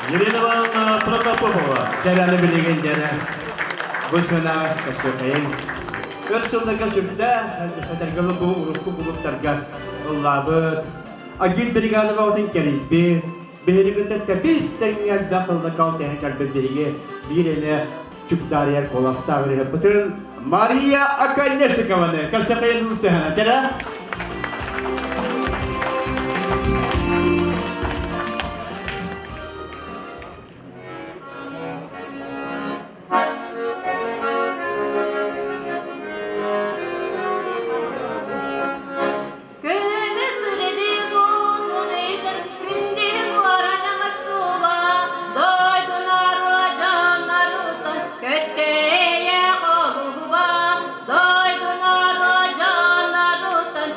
Елена Ивановна Протопопова. Дьэрэни билигин дьэрэ бу сына көстүөкэйин. Өр сылларга сүрдэ этэргалы бу урукку кулуптарга ыллаабыт. Агит бригада баҕатын кэрийбит. Биһиригитэ тэбис тэҥҥэ элбэх сылларга тэһэн кэлбит биһиги биир эмэ чугдаарыйар куоластаах ырыһыппытын Мария Оконешникованы көссөкөйөн ылсыһана. Дьэрэ. Күнү сүрэди кутун күндү куората Москва, дойдунару дьоннорутан көттөйө холуба, дойдунару дьоннорутан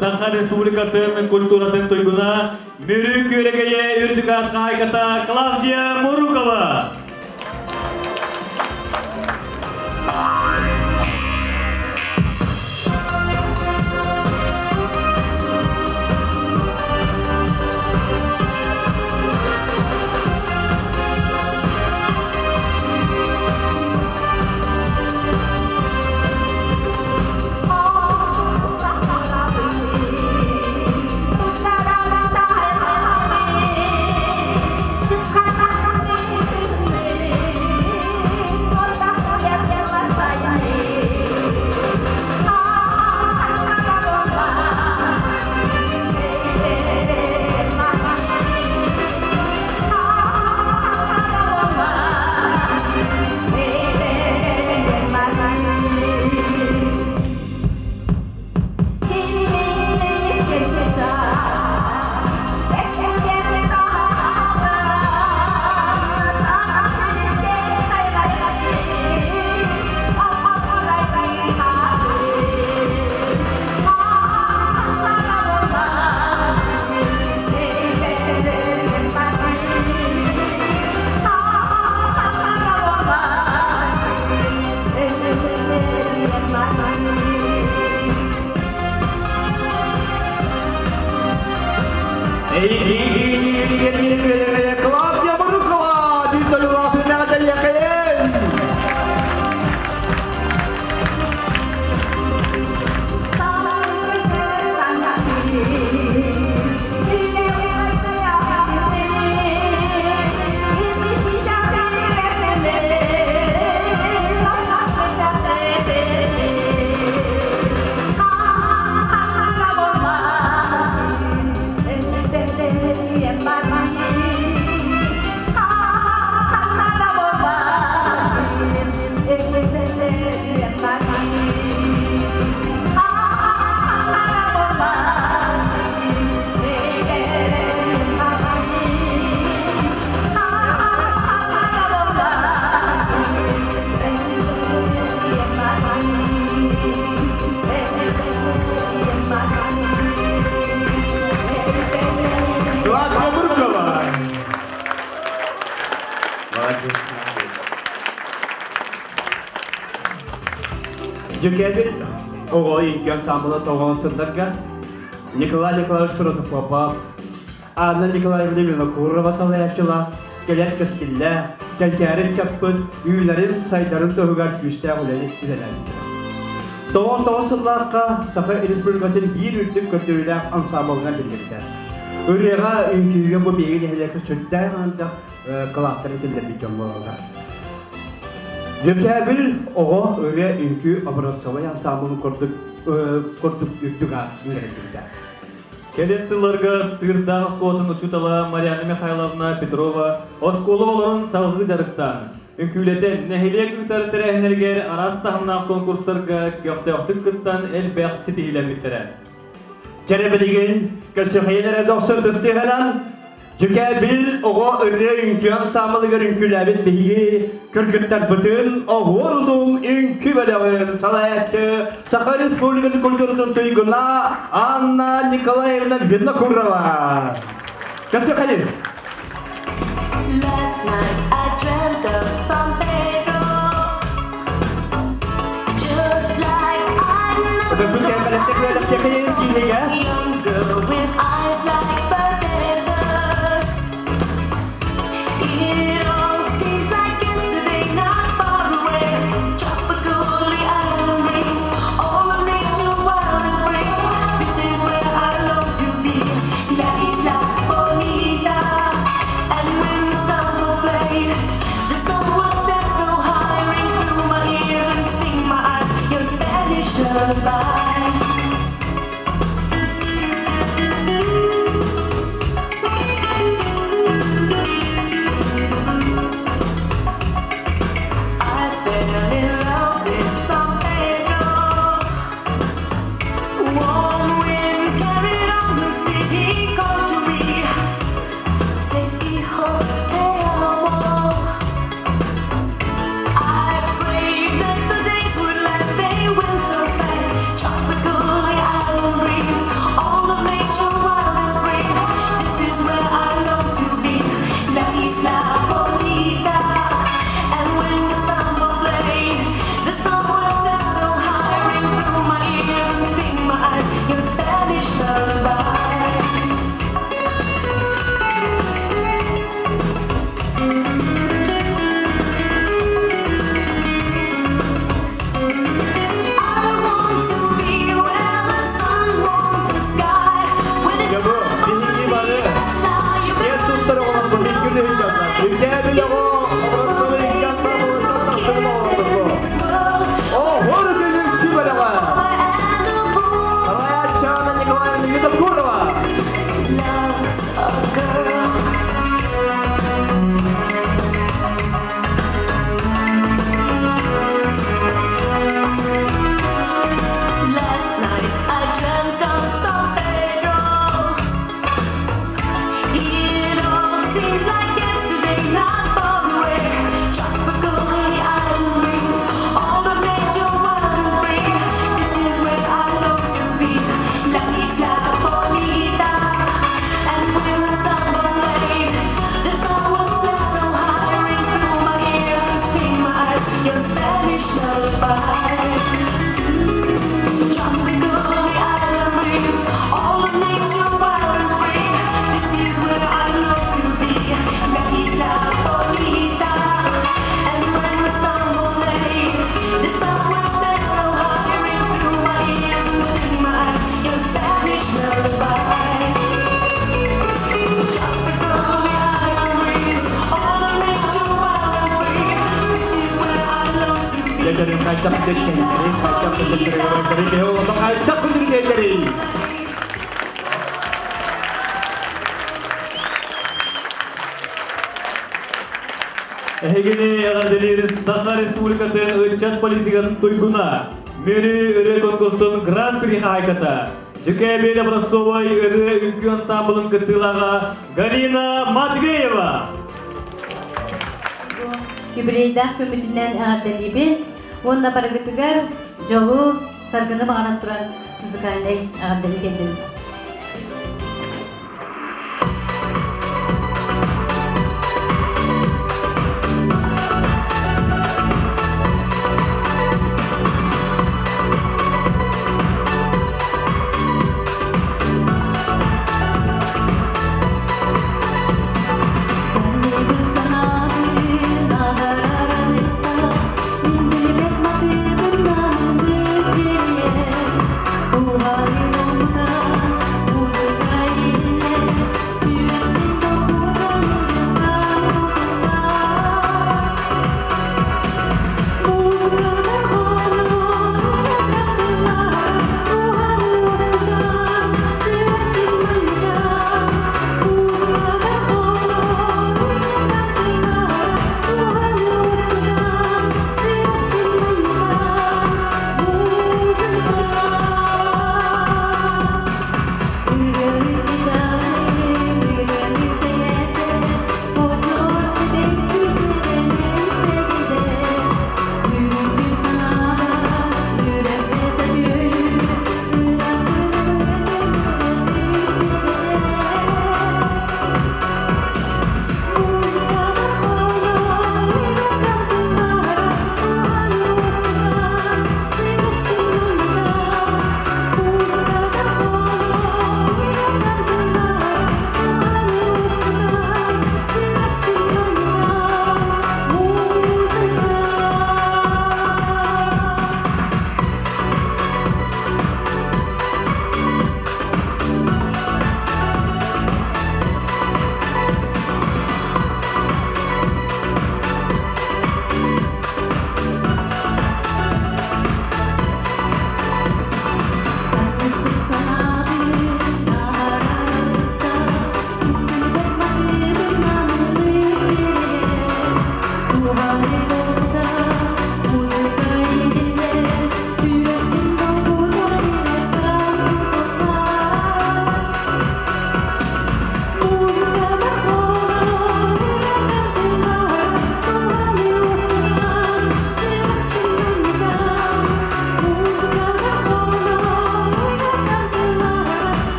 Саха Республикатын культуратын туйгуна, Мүрү күөрэгэйэ үрдүк аат хаһаайката Клавдия Мурукова. Клавдия Мурукова, Клавдия Мурукова. Дьүкээбил оҕо үҥкүү ансаамбыла тоҕоон сылларга Николай Николаевич Протопопов, Анна Николаевна Винокурова салайааччылаах кэлэр кэскиллээх, кэнчээри ыччаппыт үүнэрин, сайдарын туһугар күүстээх үлэни үлэлээбиттэрэ. 99 сыллаахха Саха Республикатын биир үрдүк көрдөрүүлээх ансаамбылынан биллибитэ. Ырыаҕа, үҥкүүгэ бу биһиги нэһилиэккэ сүрдээх андах кылааттарын киллэрбит дьон буолаллар. Дьүкээбил оҕо ырыа үҥкүү образцовай ансаамбылын курдук курдук үрдүк аат үөрэтилбитэ. Кэлин сылларга Сыырдаах оскуолатын учуутала Марианна Михайловна Петрова оскуола оҕолорун салгыы дьарыктаан, үҥкүүлэтэн, нэһилиэк ыытар тэрээһиннэригэр араас таһымнаах конкурстарга көхтөөхтүк кыттан элбэх ситиһиилэммиттэрэ. Чэрэ билигин көссөхейен эрэ дохсун тустуһанан Дьүкээбил оҕо ырыа үҥкүү ансаамбылыгар үҥкүүлээбит биһиги кыргыттарбытын оһуор утум үҥкүү бөлөҕүн салайааччы Саха Республикатын культуратын туйгуна Анна Николаевна Винокурова. Көссөхейін! Last night I dreamt of San Pedro, just like I never Young girl with eyes like the desert. It all seems like yesterday, not far away. Tropically island breeze, all of nature wild and free. This is where I long to be. La isla bonita. And when the summer played, the sun would set so high, ring through my ears and sting my eyes. Your Spanish lullaby. Хайдах күндүргэннэри, хайдах күндүргэннэри, киһи олоҕо хайдах күндүргэннэри. Эһигини эҕэрдэлиир Саха Республикатын ыччат политикатын туйгуна, Мүрү ырыа конкурсун Гран-при хаһаайката, Дьүкээбил образцовай ырыа үҥкүү ансамблын кыттыылааҕа Галина Матвеева. Юбилейдаах көмөтүнэн эҕэрдэлиибин уонна барыгытыгар дьолу, саргыны баҕаран туран музыкальнай эҕэрдэни тиэрдэбин.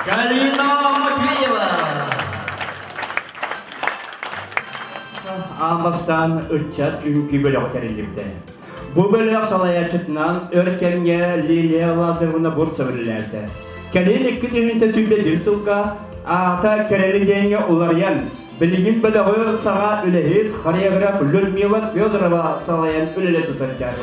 Галина Матвеева. Аан бастаан ыччат үҥкүү бөлөҕө тэриллибитэ. Бу бөлөх салайааччытынан өр кэмҥэ Лилия Лазаревна Бурцева үлэлээбитэ. Кэлин 2021 сылга аата Кэрэли диэҥҥэ уларыйан, билигин бөлөҕү саҥа үлэһит хореограф Людмила Федорова салайан үлэлэтэ сылдьар.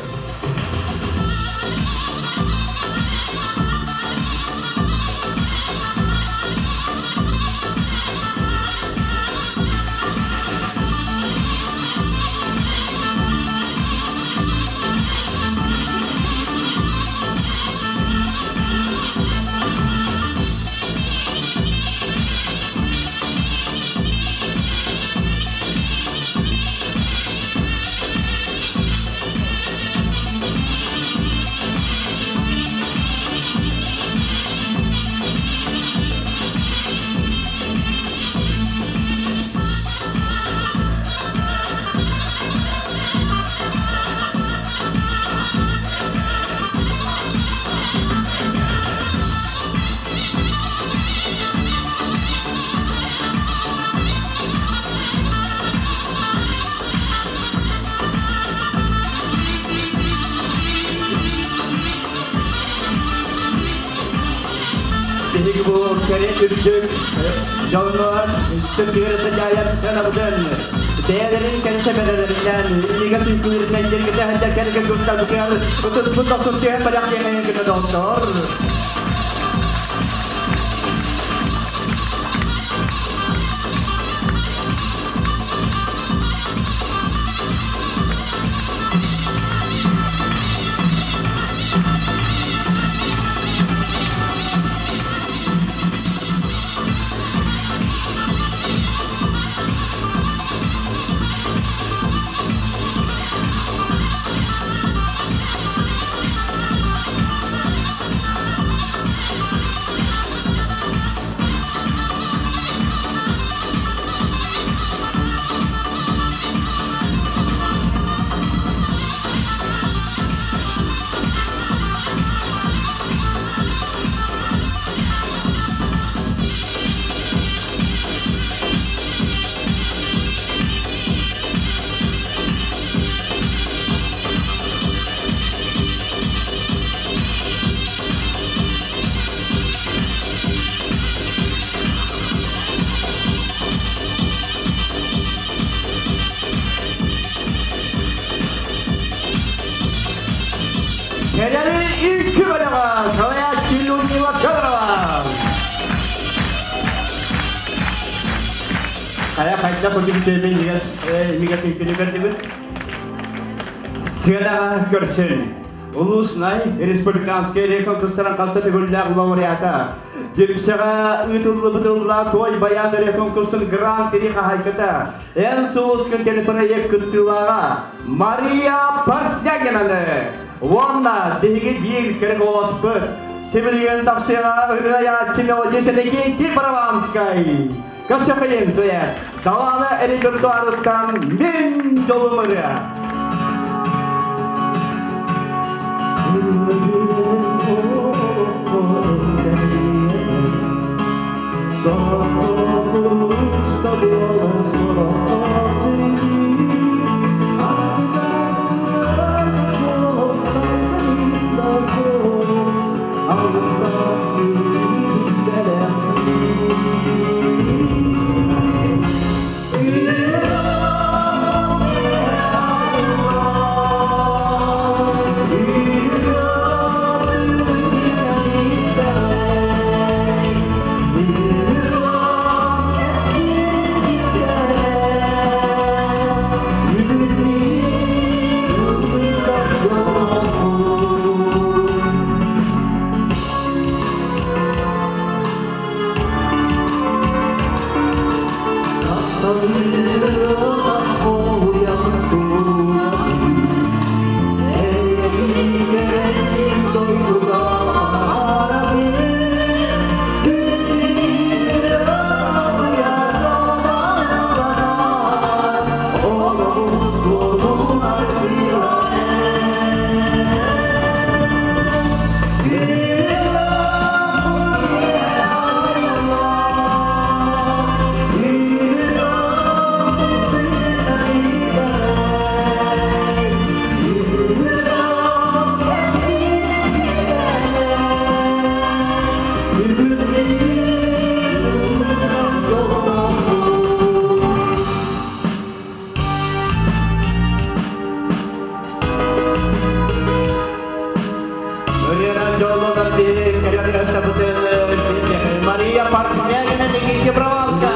Биһиги бу кэрэ үрдүк дьоннор сөптүгэр садьаайар сыанабытын бэйэлэрин кэрэ бэрэлэринэн илигэ сүүкүүрүнэн дьэргэтэ сылдьар кэргэ куртарбытыгар ытыспыт тохсун түһэн барах диэн гына доҕоттор. Кэлэри икки бөлөҕө салайааччы Людмила Федорова. Хайа хайда курдук үчүгэй имигэс имигэс үҥкүүнү көрдүбүт. Сыанаҕа көрсүн. Улуснай республиканскай реконкурстарын халта төгүллээх лауреата. Дүпсэҕэ ыытыллыбыт ылла той баян реконкурсун гран-при хаһайката. Эн сулус күн телепроект кыттыылааҕа Мария Портнягинаны уонна биһиги биир кэрэ куоласпыт сибилигин тахсыаҕа ырыа мелодист Никитий Барабанскай. Көрсөхөйүн дуэт. Далаана репертуарыттан Мин дьолум ырыа. Мария Портнягина, Никита Браванская.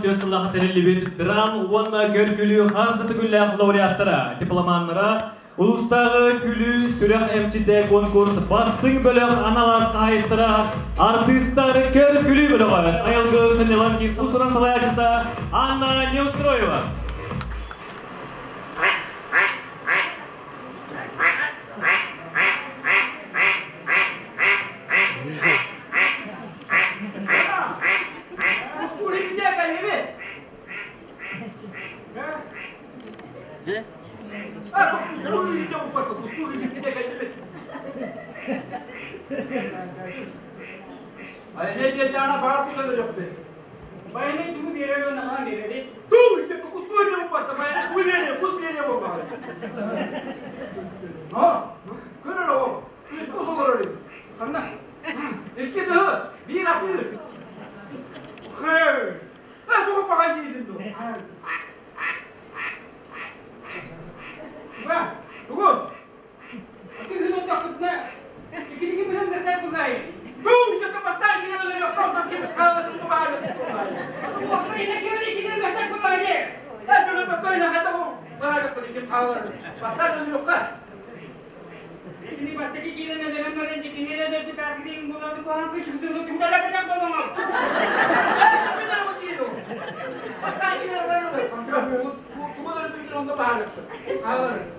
94 сыллаах тэриллибит драм уонна көр-күлүү хас да төгүллээх лауреаттара, дипломаннара, улуустааҕы күлүү сүрэх эмчитэ конкурс бастыҥ бөлөх анал хаһаайыттара, артыыстар көр-күлүү бөлөҕө Сайылгы сынньалаҥ киин уус-уран салайааччыта Анна Неустроева.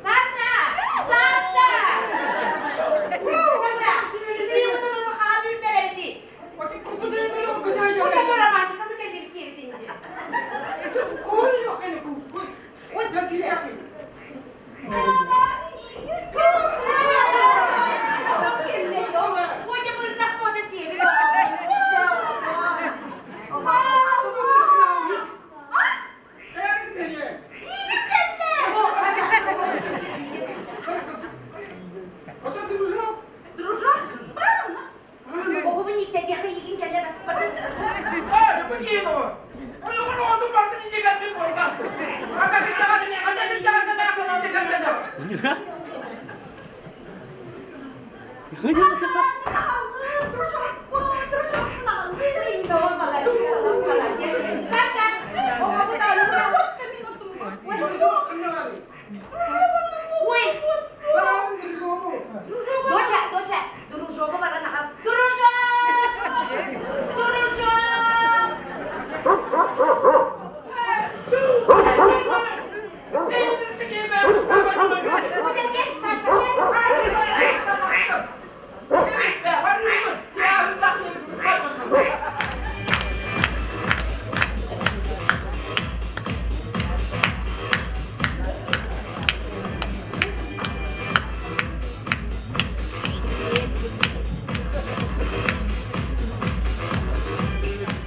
Саша! Саша! Саша! Ты ему тут хаалыы бэрэбити. Романтиканы кэллибит Доча, доча, дружок баран Дружок! Дружок!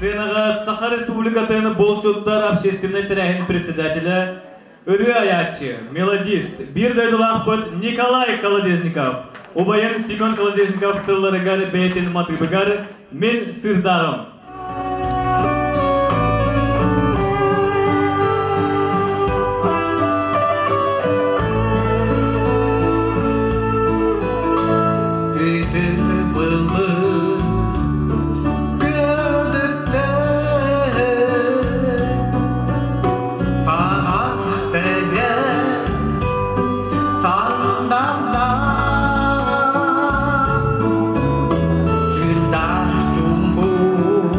Сценаға Саха Республикатын Болчуттар общественный тэрээһин председателя, ырыа айааччы, мелодист, биир дойдулаахпыт Николай Колодезников. Убайын Семен Колодезников тылларыгар бэйэтин матыыбыгар «Мин сырдааҕым». Сырдах чумбу.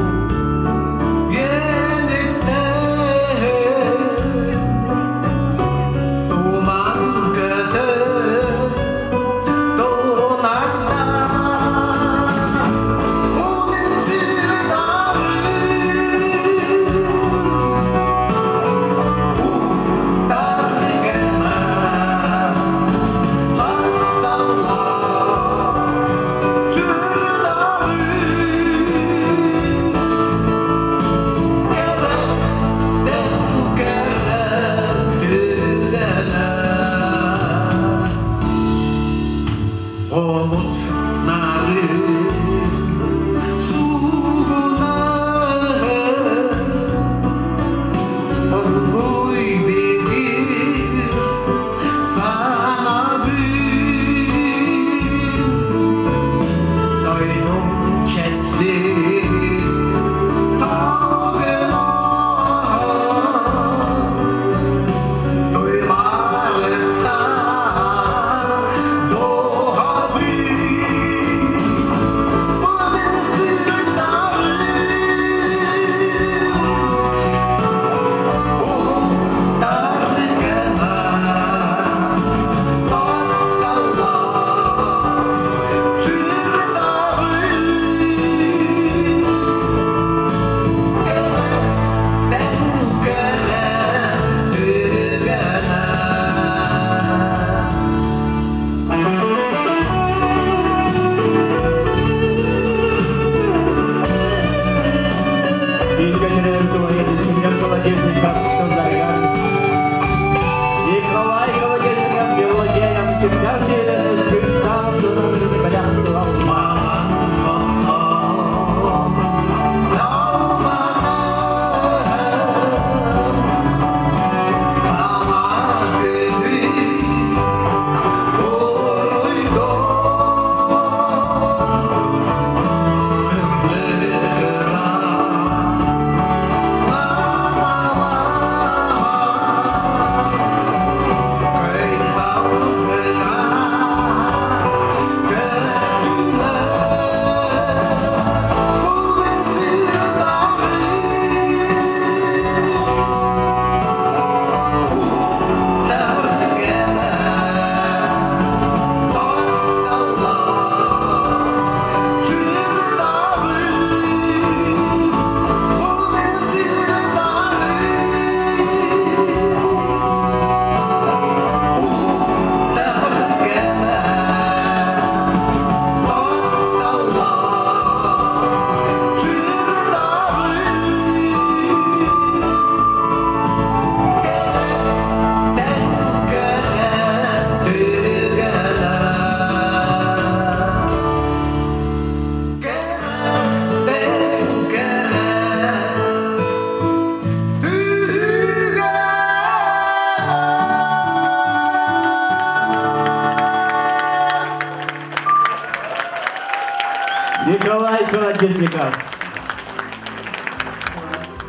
Колодезников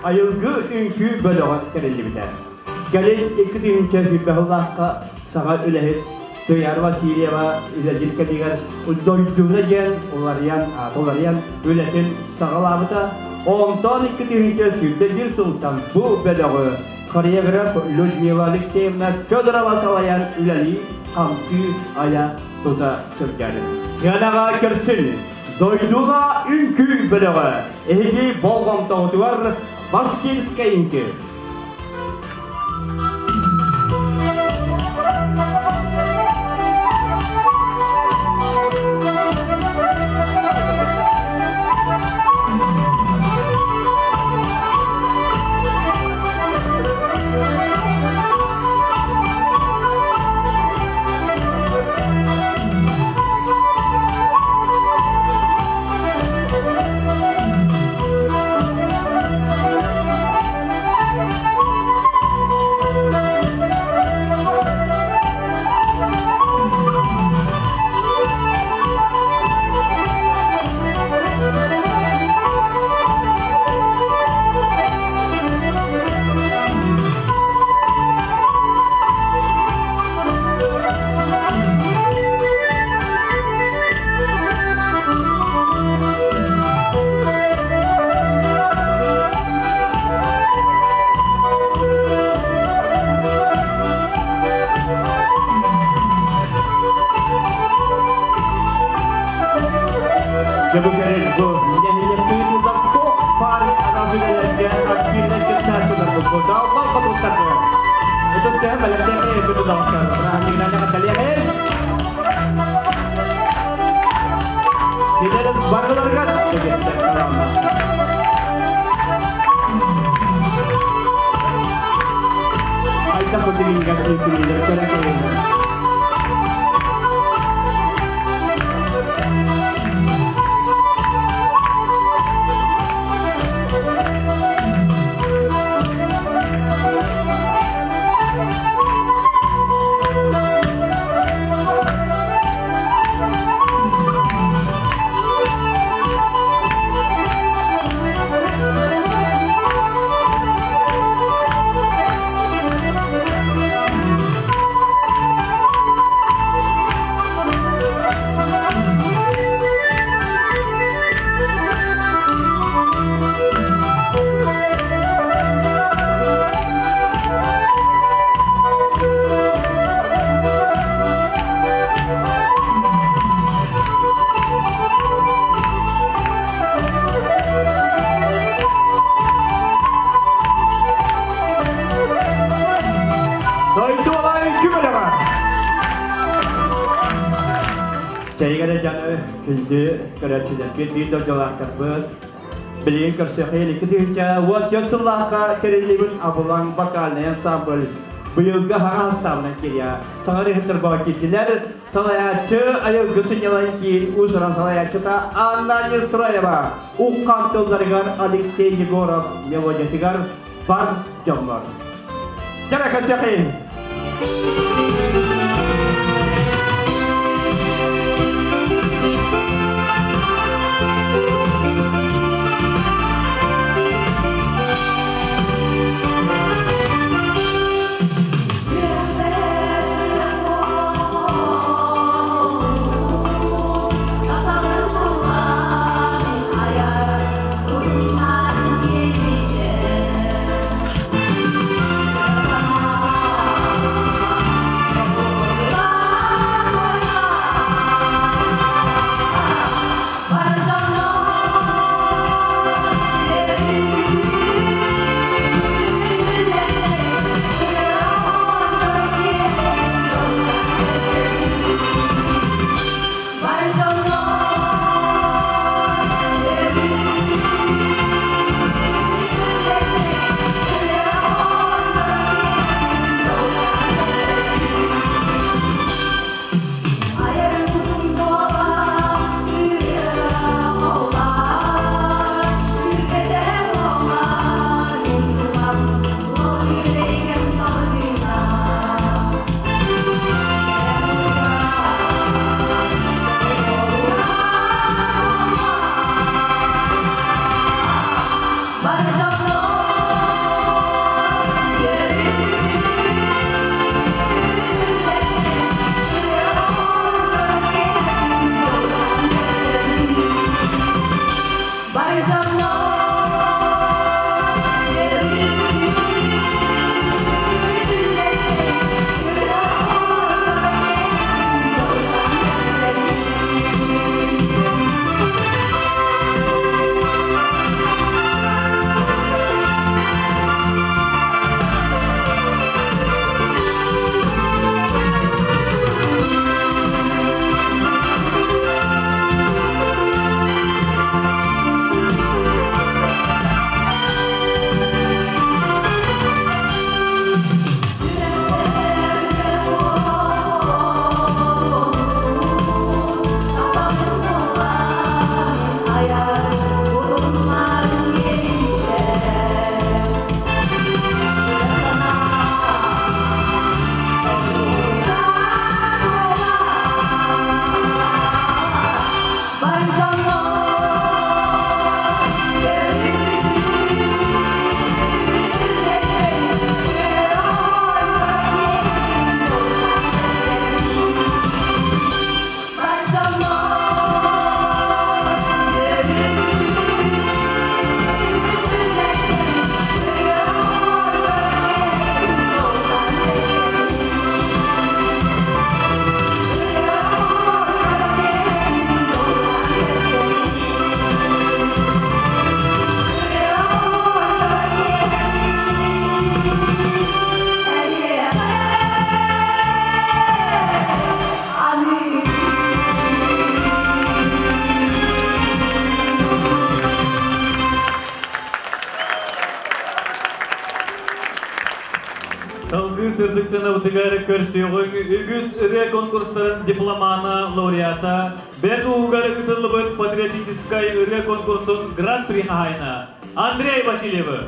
Айылгы үҥкүү бөлөҕө тэриллибитэ. Кэлин 2020 сыллаахха саҥа үлэһит Туйаара Васильева үлэлиир кэмигэр дойдуна диэн уларыйан, аата уларыйан үлэтин саҕалаабыта. Онтон 2021 сылтан бу бөлөҕү хореограф Людмила Алексеевна Федорова салайан үлэлии, хамсыы, айа тута сылдьар. Сыанаҕа көрсүн! Дойдуга үҥкүү бөлөҕө эһиги болҕомтоҕутугар Башкирскай үҥкүү. Дьэ бу кэлин бу нэһилиэккэ ыытыллар туох баар араас үлэлэргэ активнай кыттааччыларбыт бу даалбай хотуттарга ытыс төһө бэлэмнээх күнү бырааһынньыгынан эҕэрдэлиэхин Кинилэр барыларыгар дэгиттэр талааннаах. Айта кутугингар үкүлүлэр көрө көрүнэр. Дойду алай күмөлөҕө! Чэйигэр дьаны күндү көрөөччүлэрбит, биир дойдулаахтарбыт, билигин көрсүөххэ 2014 сыллаахха тэриллибит Абылаҥ вокальнай ансамбль быйылгы хаҥа астаабынан кириэ. Саҥа режиссер киирдилэр. Салайааччы айылгы сынньалаҥ киин уус-уран салайааччыта Анна Нестроева, Уххан тылларыгар Алексей Егоров мелодиятыгар бар дьоммор. Дьара көрсүөххэ! Салгыы сырдык сыанабытыгар көрсүөҕүҥ үгүс ырыа конкурстарын дипломана, лауреата, Бэрт Ууһугар ыытыллыбыт патриотическай ырыа конкурсун гран-при хаһаайына Андрей Васильевы.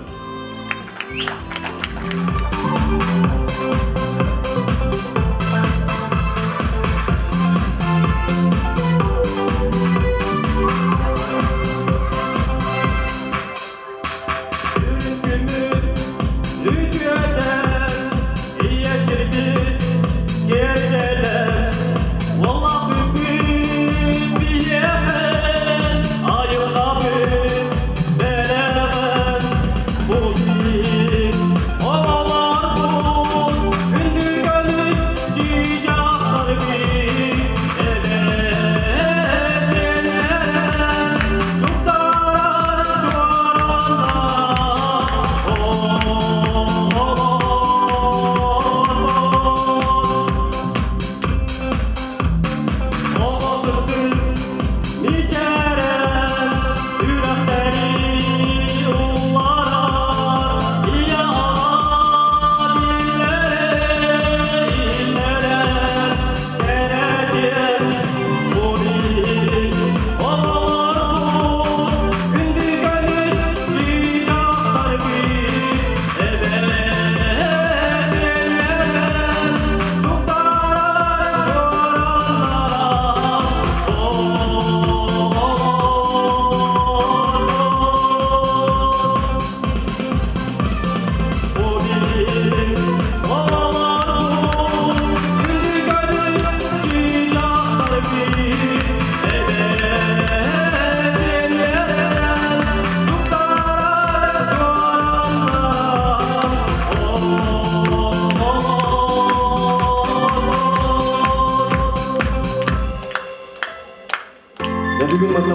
Бүгүн манна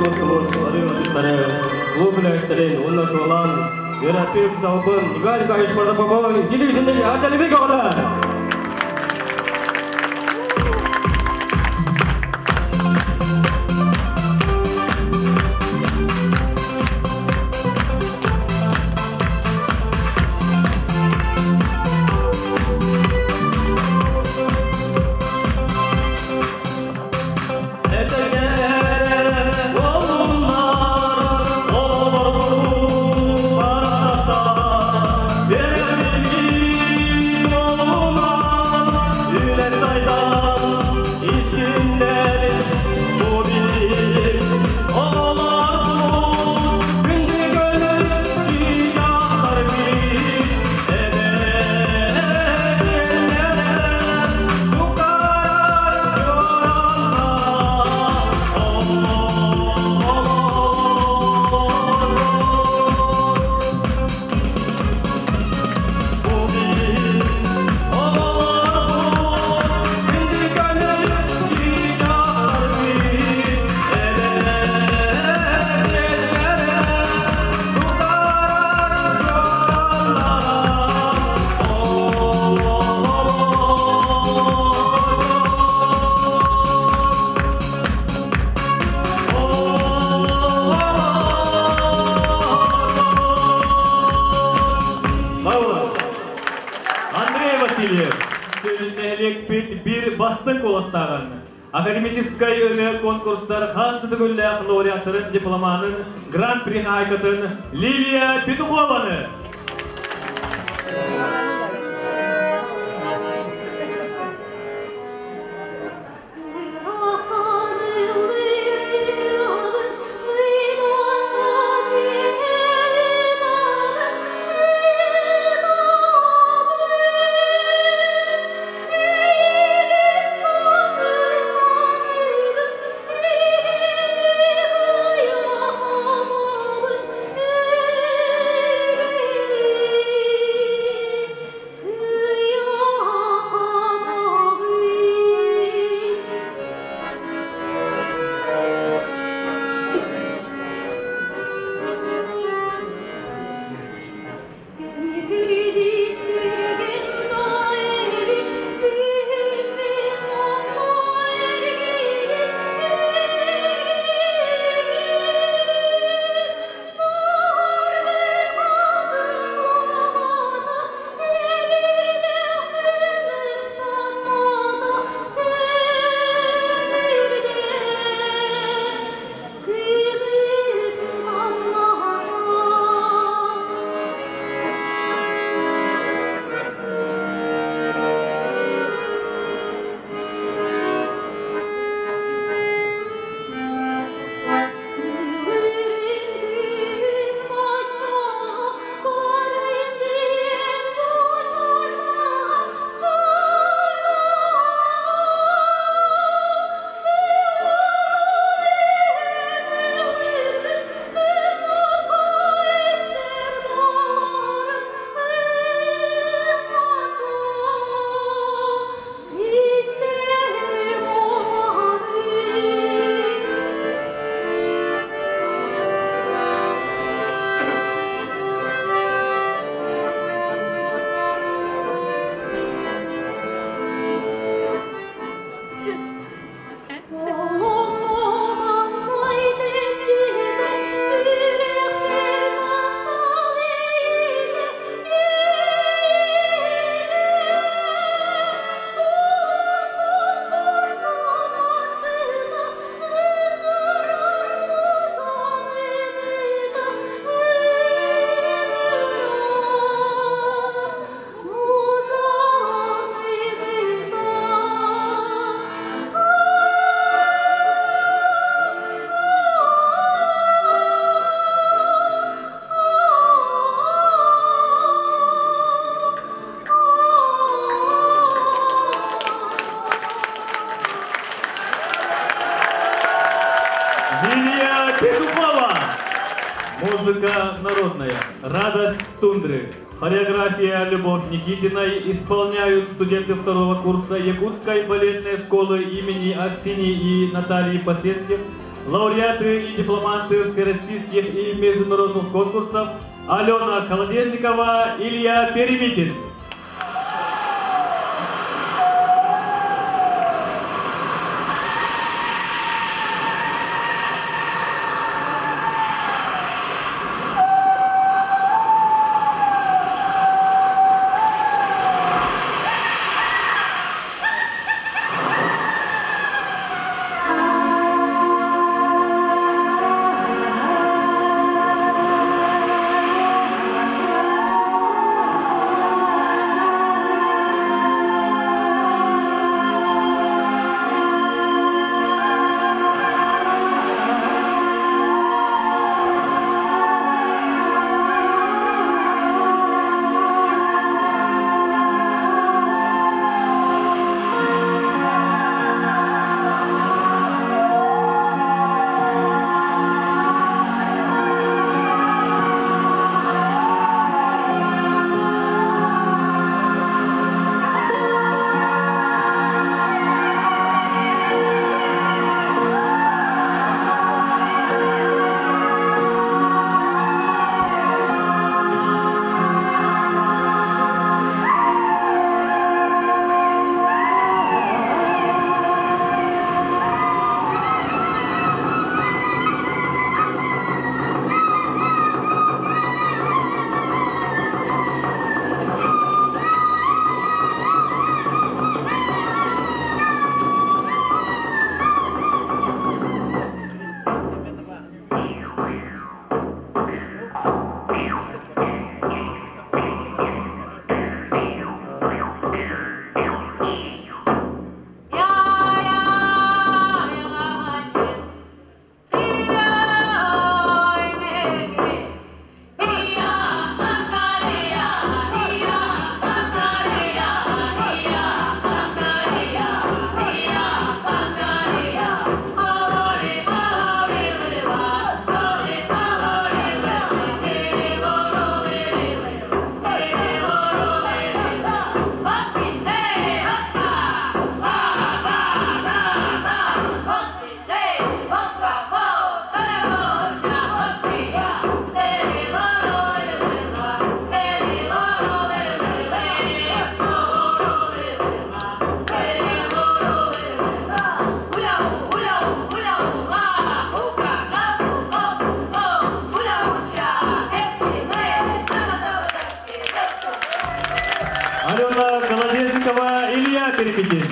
клуб үлэһиттэрин уонна чуолаан үөрэппит учууталбын Николай Николаевич Протопоповы телевизионный эҕэрдэлибит оҕолор! Андрей Васильев, нэһилиэкпит биир бастыҥ куоластааҕын, академическай ырыа конкурстар хас төгүллээх лауреаттарын дипломанын гран-при хаһаайкатын Лилия Петухованы. Thank you. Музыка народная. Радость тундры. Хореография Любовь Никитиной исполняют студенты второго курса Якутской балетной школы имени Арсении и Натальи Посельских, лауреаты и дипломанты всероссийских и международных конкурсов Алена Колодезникова, Илья Перемитин. Алена Колодезникова, Илья Перепетин.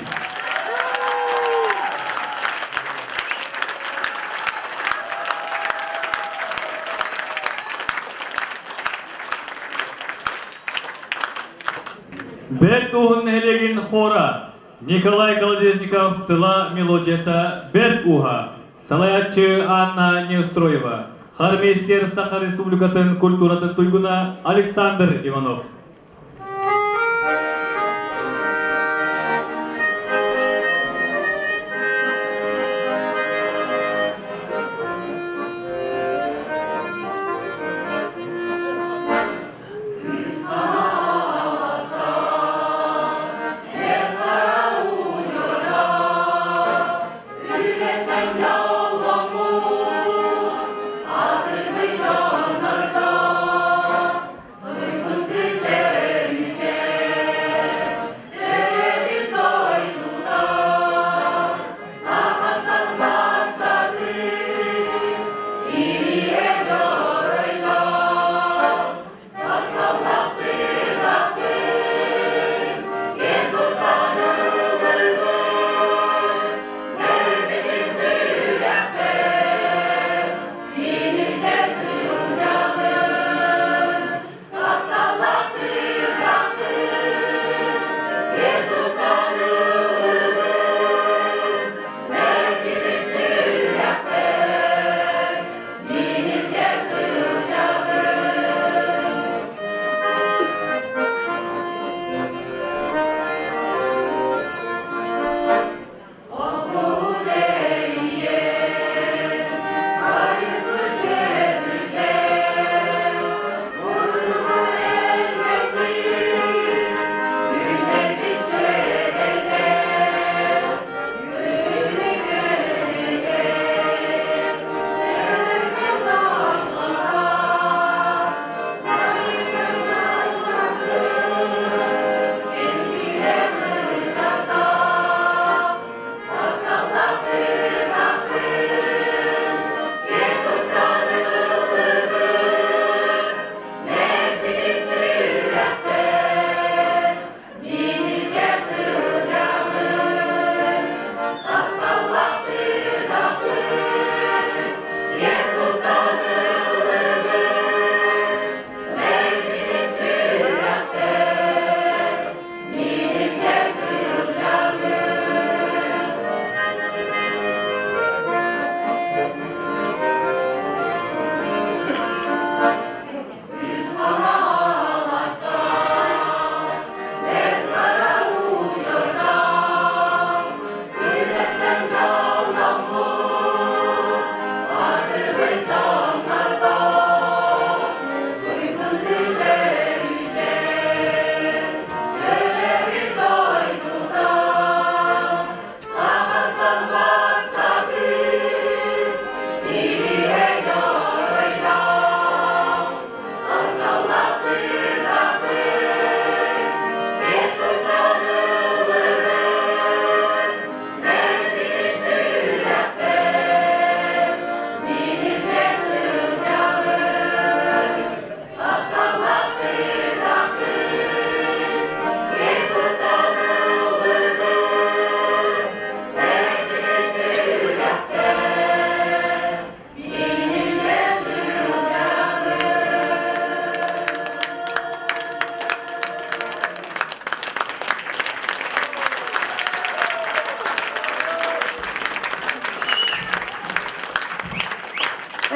Бэрт Ууһун нэһилиэгин хора Николай Колодезников тыла мелодията Бэрт Ууһа, салайааччы Анна Неустроева, хормейстер Саха Республикатын культуратын туйгуна Александр Иванов. Adırmı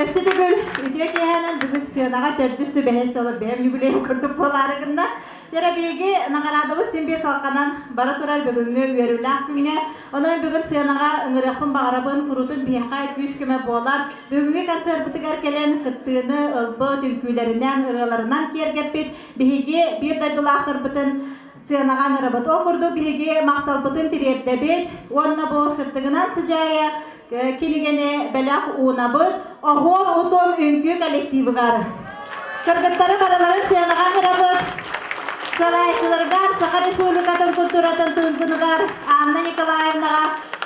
Өссө төгүл үтүө киэһэнэн бүгүн сыанаҕа төрдүс түбэһэс толор бэйэм юбилейым курдук буолаары гынна. Тера биһиги наҕараадабыт син биир салҕанан бара турар бүгүҥҥү үөрүүлээх күҥҥэ. Онон бүгүн сыанаҕа ыҥырыахпын баҕарабын, куруутун биһиэхэ күүс-көмө буолар. Бүгүҥҥү концерпытыгар кэлэн кыттыыны ылбыт, үҥкүүлэринэн, ырыаларынан киэргэппит биһиги биир дойдулаахтарбытын сыанаҕа ыҥырабыт. Ол курдук биһиги махталбытын тириэрдэбит уонна бу сырдыгынан сыдьаайа кинигэни бэлэх уунабыт Оһуор утум үҥкүү коллективыгар. Кыргыттары барыларын сыанаҕа ыҥырабыт. Салайааччыларыгар Саха Республикатын культуратын туйгунугар Анна Николаевнаҕа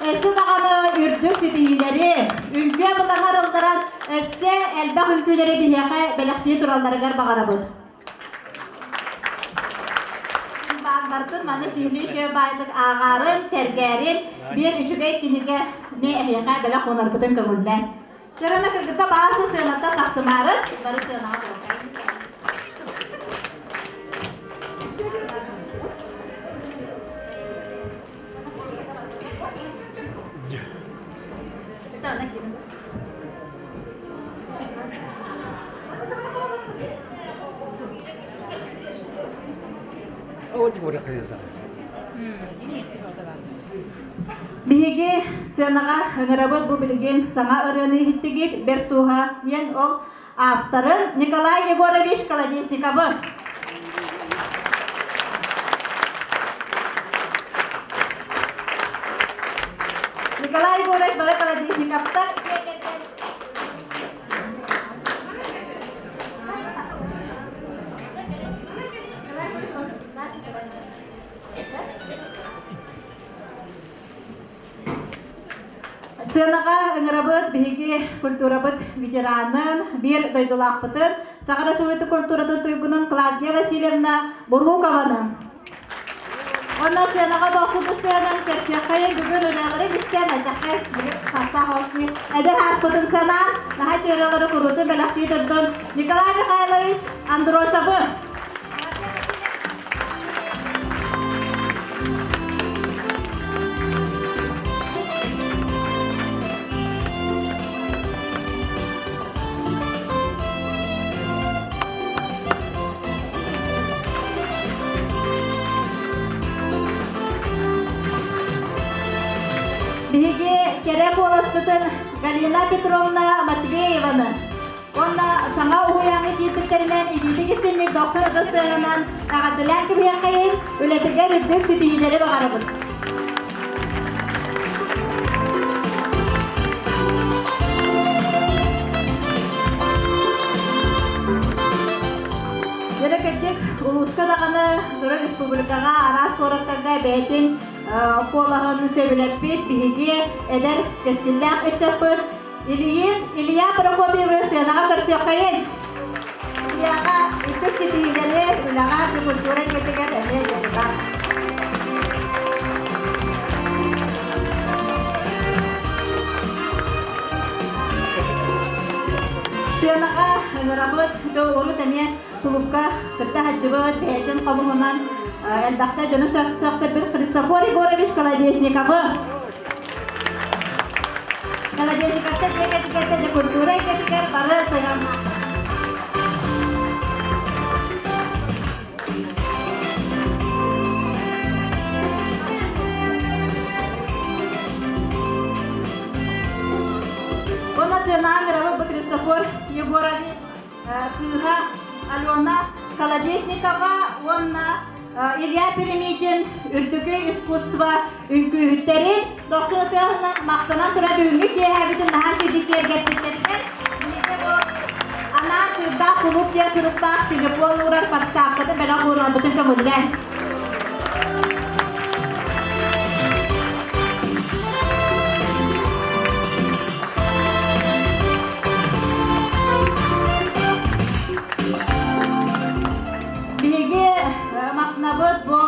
өссө даҕаны үрдүк ситиһиилэри, үҥкүү абылаҥар ылларан өссө элбэх үҥкүүлэри биһиэхэ бэлэхтии туралларыгар баҕарабыт. Бааннартын маны сиһилии үчүгэй баайдык ааҕаарын, сэргээрин, биир үчүгэй кинигэни эһиэхэ бэлэх уунарбытын көҥүллээн. Төрөнө кыргытта баасы сыанаттан тахсымаары, бары сыанаҕа туруохтаах. Биһиги сценаҕа ыҥырабыт бу билигин саҥа ырыаны иһиттигит Бэрт Ууһа диэн ол авторын Николай Егорович Колодезниковы. Николай Егорович бары Колодезниковтар Сценаҕа ыҥырабыт биһиги культурабыт ветеранын, биир дойдулаахпытын, Саха Республикатын культуратын туйгунун Клавдия Васильевна Бурукованы. Онно сценаҕа дохсун ыстыанан көрсүөххэйин бүгүн ырыалары истэн ачаххай састаах осни эдэр ааспытын санаан наһаа ырыалары куруутун бэлэхтии турдун Николай Михайлович Андросовы. Биһиги кэрэ куоласпытын Галина Петровна Матвееваны уонна саҥа уһуйааҥҥа киирбиттэринэн илиитик истинник дохсун ытыс тыаһынан эҕэрдэлээн кэбиһиэххэйин, үлэтигэр үрдүк ситиһиилэри баҕарабыт. Дьэ, улууска даҕаны турар республикаҕа араас куораттарга бэйэтин куолаһын сөбүлэппит биһиги эдэр кэскиллээх ыччаппыт Ильин Илья Прокопьевы сыанаҕа көрсүөххэйин. Ильяҕа үрдүк ситиһиилэри үлэҕэ культура эйгэтигэр эмиэ дьарыгар. Сыанаҕа ыҥырабыт урут эмиэ кулуупка кытта сылдьыбыт бэйэтин хомуһунан элбэхтэ дьону сөхтөрбүт Христофор Егорович Колодезниковы. Колодезниковтар дьиэ кэргэнтэн культура эйгэтигэр бары сыһыаннаах. Уонна сыанаҕа ыҥырабыт Христофор Егорович кыыһа Алена Колодезникова уонна Илья Перемитин үрдүкү искусство үҥкүүһүттэрин дохсун ытыаһынан махтанан турар бүгүҥҥү киэһэбитин наһаа үчүгэй киэргэппиттэригэр биһиги бу анаан сыырдаах кулууп диэн суруктаах телефон уурар подставкатын бэлэх уурарбытын көҥүллээн. Биһиги махтанабыт бу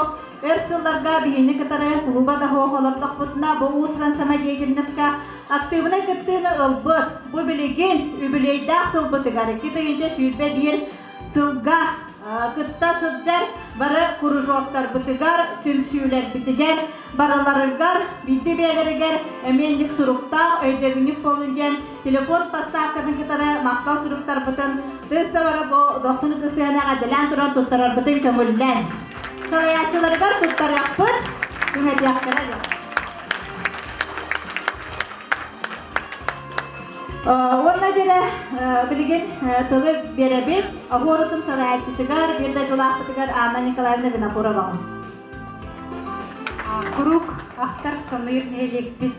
өр сылларга биһини кытары кулуба да суох олордохпутуна бу уус-уран самодеятельноска актыыбынай кыттыыны ылбыт. Бу билигин үбүлүөйдээх сылбытыгар 2021 сылга Кытта сылдьар бары кружоктарбытыгар, түмсүүлэрбитигэр, барыларыгар, биирдии бэйэлэригэр эмиэ суруктаах өйдөбүнньүк буолун диэн телефон поставкатын кытары махтал суруктарбытын тыс да бары бу дохсун ытыс тыаһына эҕэрдэлээн туран туттарарбытын көҥүллээн. Салайааччыларыгар туттарыахпыт, түҥэтиэхтэрэ диэн. Уонна дире билигин тылы биэрэбит оһуорутун салайааччытыгар, биир дойдулаахпытыгар Анна Николаевна Винокуроваҕа. Куруук ахтар саныыр нэһилиэкпит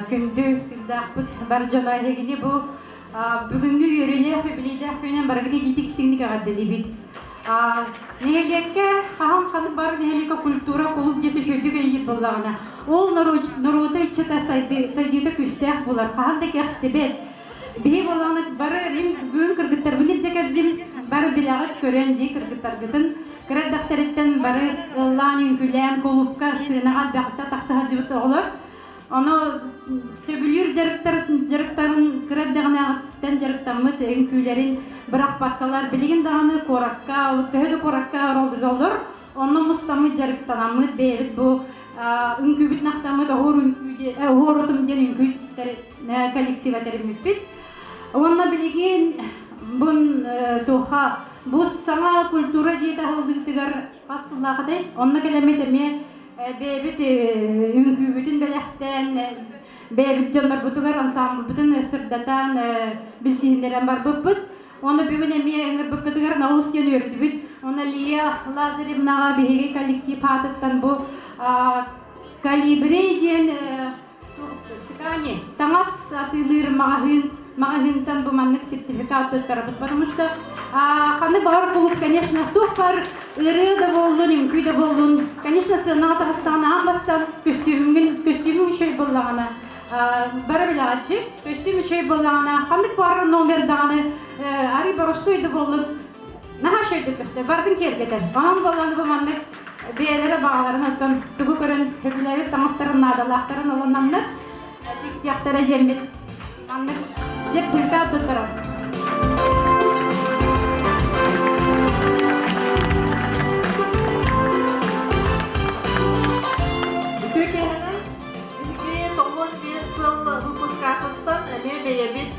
күндү сыылдаахпыт бар дьоно эһигини бу бүгүҥҥү үөрүүлээх үбүлүйдээх күнүнэн барыгыт илиитик истиҥник эҕэрдэлиибит. Нэһилиэккэ хаһан ханнык бары нэһилиэккэ культура кулууп диэти үчүгэйдик өйдүүр буоллаҕына, ол норуота иччитэ сайдыыта күүстээх буолар, хаһан да кэхтибэт. Биһи буоллаҕына бары мин бүгүн кыргыттарбын илдьэ кэллим, бары билэҕит көрөн дии кыргыттаргытын кыра эрдэхтэриттэн бары ыллаан, үҥкүүлээн, кулуупка, сыанаҕа элбэхтэ тахса сылдьыбыт оҕолор. Ону сөбүлүүр дьарыктарын кыра эрдэҕинээҕиттэн дьарыктаммыт үҥкүүлэрин бырахпаккалар билигин даҕаны куоракка, төһө да куоракка олороллор, онно мустаммыт дьарыктанаммыт бэйэбит бу үҥкүүбүтүн ахтаммыт оһуор үҥкүү оһуор утум диэн үҥкүү коллектива тэриммиппит. Уонна билигин бун туха бу саҥа культура дьиэтэ аһыллыытыгар хас сыллаахытай? Онно кэлэммит эмиэ бэйэбит үҥкүүбүтүн бэлэхтээн, бэйэбит дьоннорбутугар ансамблбытын сырдатан, билсиһиннэрэн барбыппыт. Оны бүгүн эмиэ ыҥырбыккытыгар наулус диэн үөрдүбүт. Оны Лия Лазаревнаҕа биһиги коллектив аатыттан бу Калибри диэн ткани, таҥас атыылыыр маҕаһыын маҕаһыынтан бу маннык сертификат туттарабыт, потому что ханнык баҕар кулууп, конечно, туох бар ырыа да буоллун, үҥкүү да буоллун, конечно, сыанаҕа таҕыстаҕына аан бастаан көстүүмүҥ көстүүмүҥ үчүгэй буоллаҕына, бары билэҕитчи, көстүүм үчүгэй буоллаҕына, ханнык баҕар номер даҕаны арый боростуой да буоллун, наһаа үчүгэйдик көстөр, барытын киэргэтэр. Онон буоллаҕына бу маннык бэйэлэрэ баҕаларын оттон тугу көрөн сөбүлээбит таҥастарын наадалаахтарын ылынаннар тиктиэхтэрэ диэммит маннык сертификат туттарар. Үтүө киэһэнэн биһиги 95 сыл выпускатыттан эмиэ бэйэбит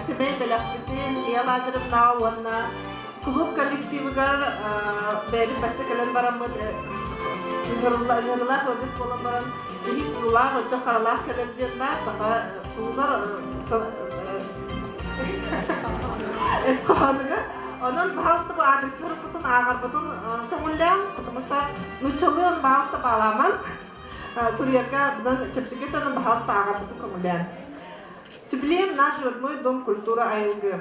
сэмэй бэлэхпитин Ия Лазаревнаҕа уонна клуб коллективыгар бэйэбит бачча кэлэн бараммыт ыҥырылаах ыалдьыт буолан баран киһи куулаах өттө харалаах кэлэр диэн баар саха туллар өс хоһоонугар. Онон баһаалыста бу адрестарбытын ааҕарбытын көҥүллээн, потому что нууччалыын баһаалыста баалааман суруйарга быдан чэпчэки тылын баһаалыста ааҕарбытын көҥүллээн. Сюблем наш родной дом культуры Айылгы.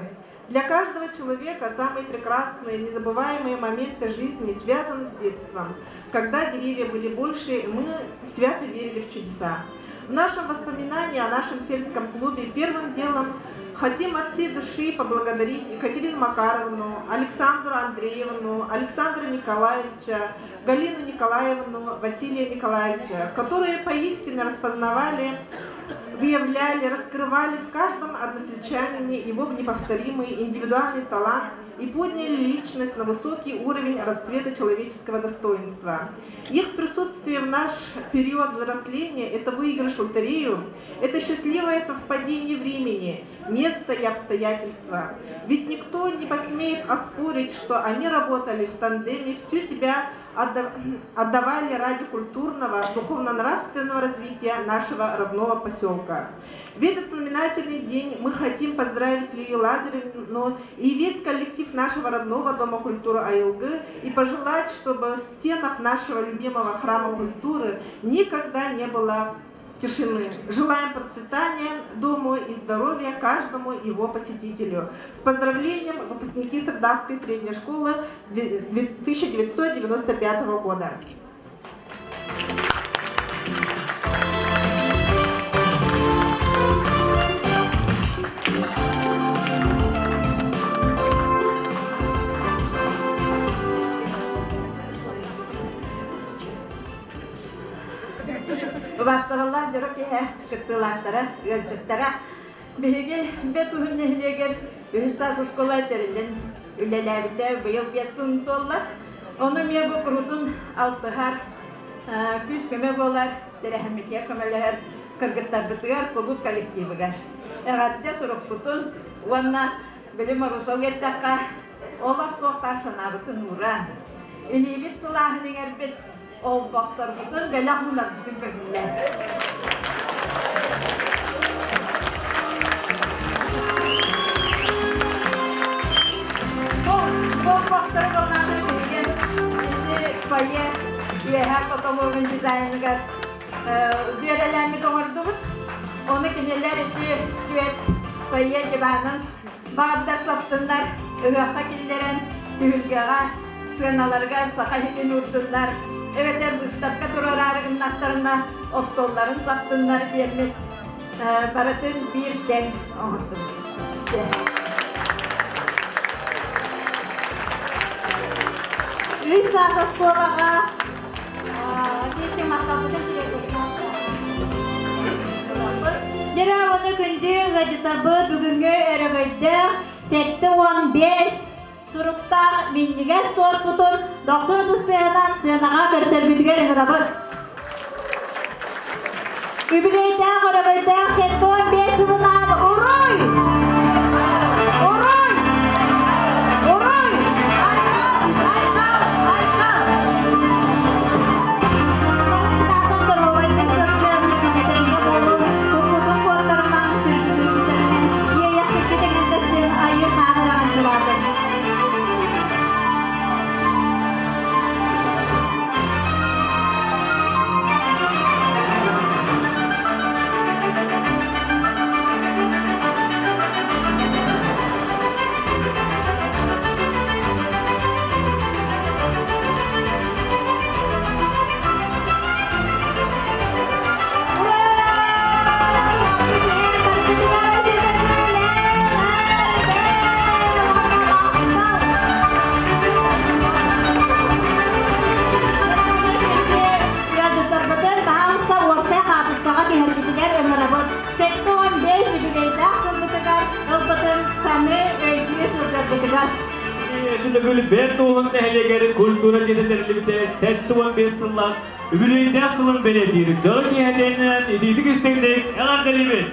Для каждого человека самые прекрасные, незабываемые моменты жизни связаны с детством, когда деревья были больше, и мы свято верили в чудеса. В нашем воспоминании о нашем сельском клубе первым делом хотим от всей души поблагодарить Екатерину Макаровну, Александру Андреевну, Александра Николаевича, Галину Николаевну, Василия Николаевича, которые поистине распознавали, выявляли, раскрывали в каждом односельчанине его неповторимый индивидуальный талант и подняли личность на высокий уровень расцвета человеческого достоинства. Их присутствие в наш период взросления – это выигрыш в лотерею, это счастливое совпадение времени, места и обстоятельства. Ведь никто не посмеет оспорить, что они работали в тандеме, всю себя отдавали ради культурного, духовно-нравственного развития нашего родного поселка. В этот знаменательный день мы хотим поздравить Лию Лазаревну и весь коллектив нашего родного Дома культуры Айылгы и пожелать, чтобы в стенах нашего любимого храма культуры никогда не было тишины. Желаем процветания дому и здоровья каждому его посетителю. С поздравлением, выпускники Сагдавской средней школы 1995 года. Убаастараллаах дьоро киһи кыттыылаахтара, ыалдьыттара. Биһиги бэт уһун нэһилиэгэр үһүс саас оскуола тэриллэн үлэлээбитэ быйыл 5 сылын туолла. Ону эмиэ бу курутун алтыһар, күүс-көмө буолар, тэрээһиммитигэр көмөлөһөр кыргыттарбытыгар, кулууп коллективыгар. Эҕэрдэ сурукпутун уонна били Марусал эттэххэ, олох туох баар санаабытын ууран, илиибит сылааһын иҥэрбит олбохторбутун бэлэх уунарбытын көҥүллээн. Бу олбохтору боллааны билигин ити фойе үөһэ потологун дизайныгар дьүөрэлээммит оҥордубут. Ону кинилэр ити түөрт фойе диванын баардар саптыннар, ыһыахха киллэрэн түһүлгэҕэ сыаналарыгар саха иһитин уурдуннар, эбэтэр быыстапка туруораары гыннахтарына остуолларын саптыннар диэммит барытын биир тэҥ оҥордубут. Үс саас оскуолаҕа Дьэ, уонна күндү ыалдьыттарбыт бүгүҥҥү өрөгөйдөөх 75 суруктаах минньигэс туорпутун дохсун ытыстыаһынан сыанаҕа көрсөрбүтүгэр ыҥырабыт. Үбүлүөйдээх өрөгөйдөөх 75 сылынан уруй! Уруй! Уруй! Айхал! Айхал! Айхал! Барытаатан доруобайдык сылдьан, этэҥҥэ буолуҥ, куккутун куоттарымаҥ, сүргүтүн сүтэринэн, иэйэхсиккит эҥэрдэстин айыы хаан араҥаччылаатын. Ыалдьыттарбытын баһаалыста уопсай хаартыскаҕа түһэрбитигэр ыҥырабыт. 75 юбилейдаах сылбытыгар ылбытын саныы, өйдүү сылдьарбытыгар. Сүтөгүл бэрт уһун нэһилиэгэр культура дьиэтэ тэриллибитэ 75 сыллаах үбүлүөйдээх сылын бэлиэтиир дьоро киэһэтинэн итиитик истиҥник эҕэрдэлиибит!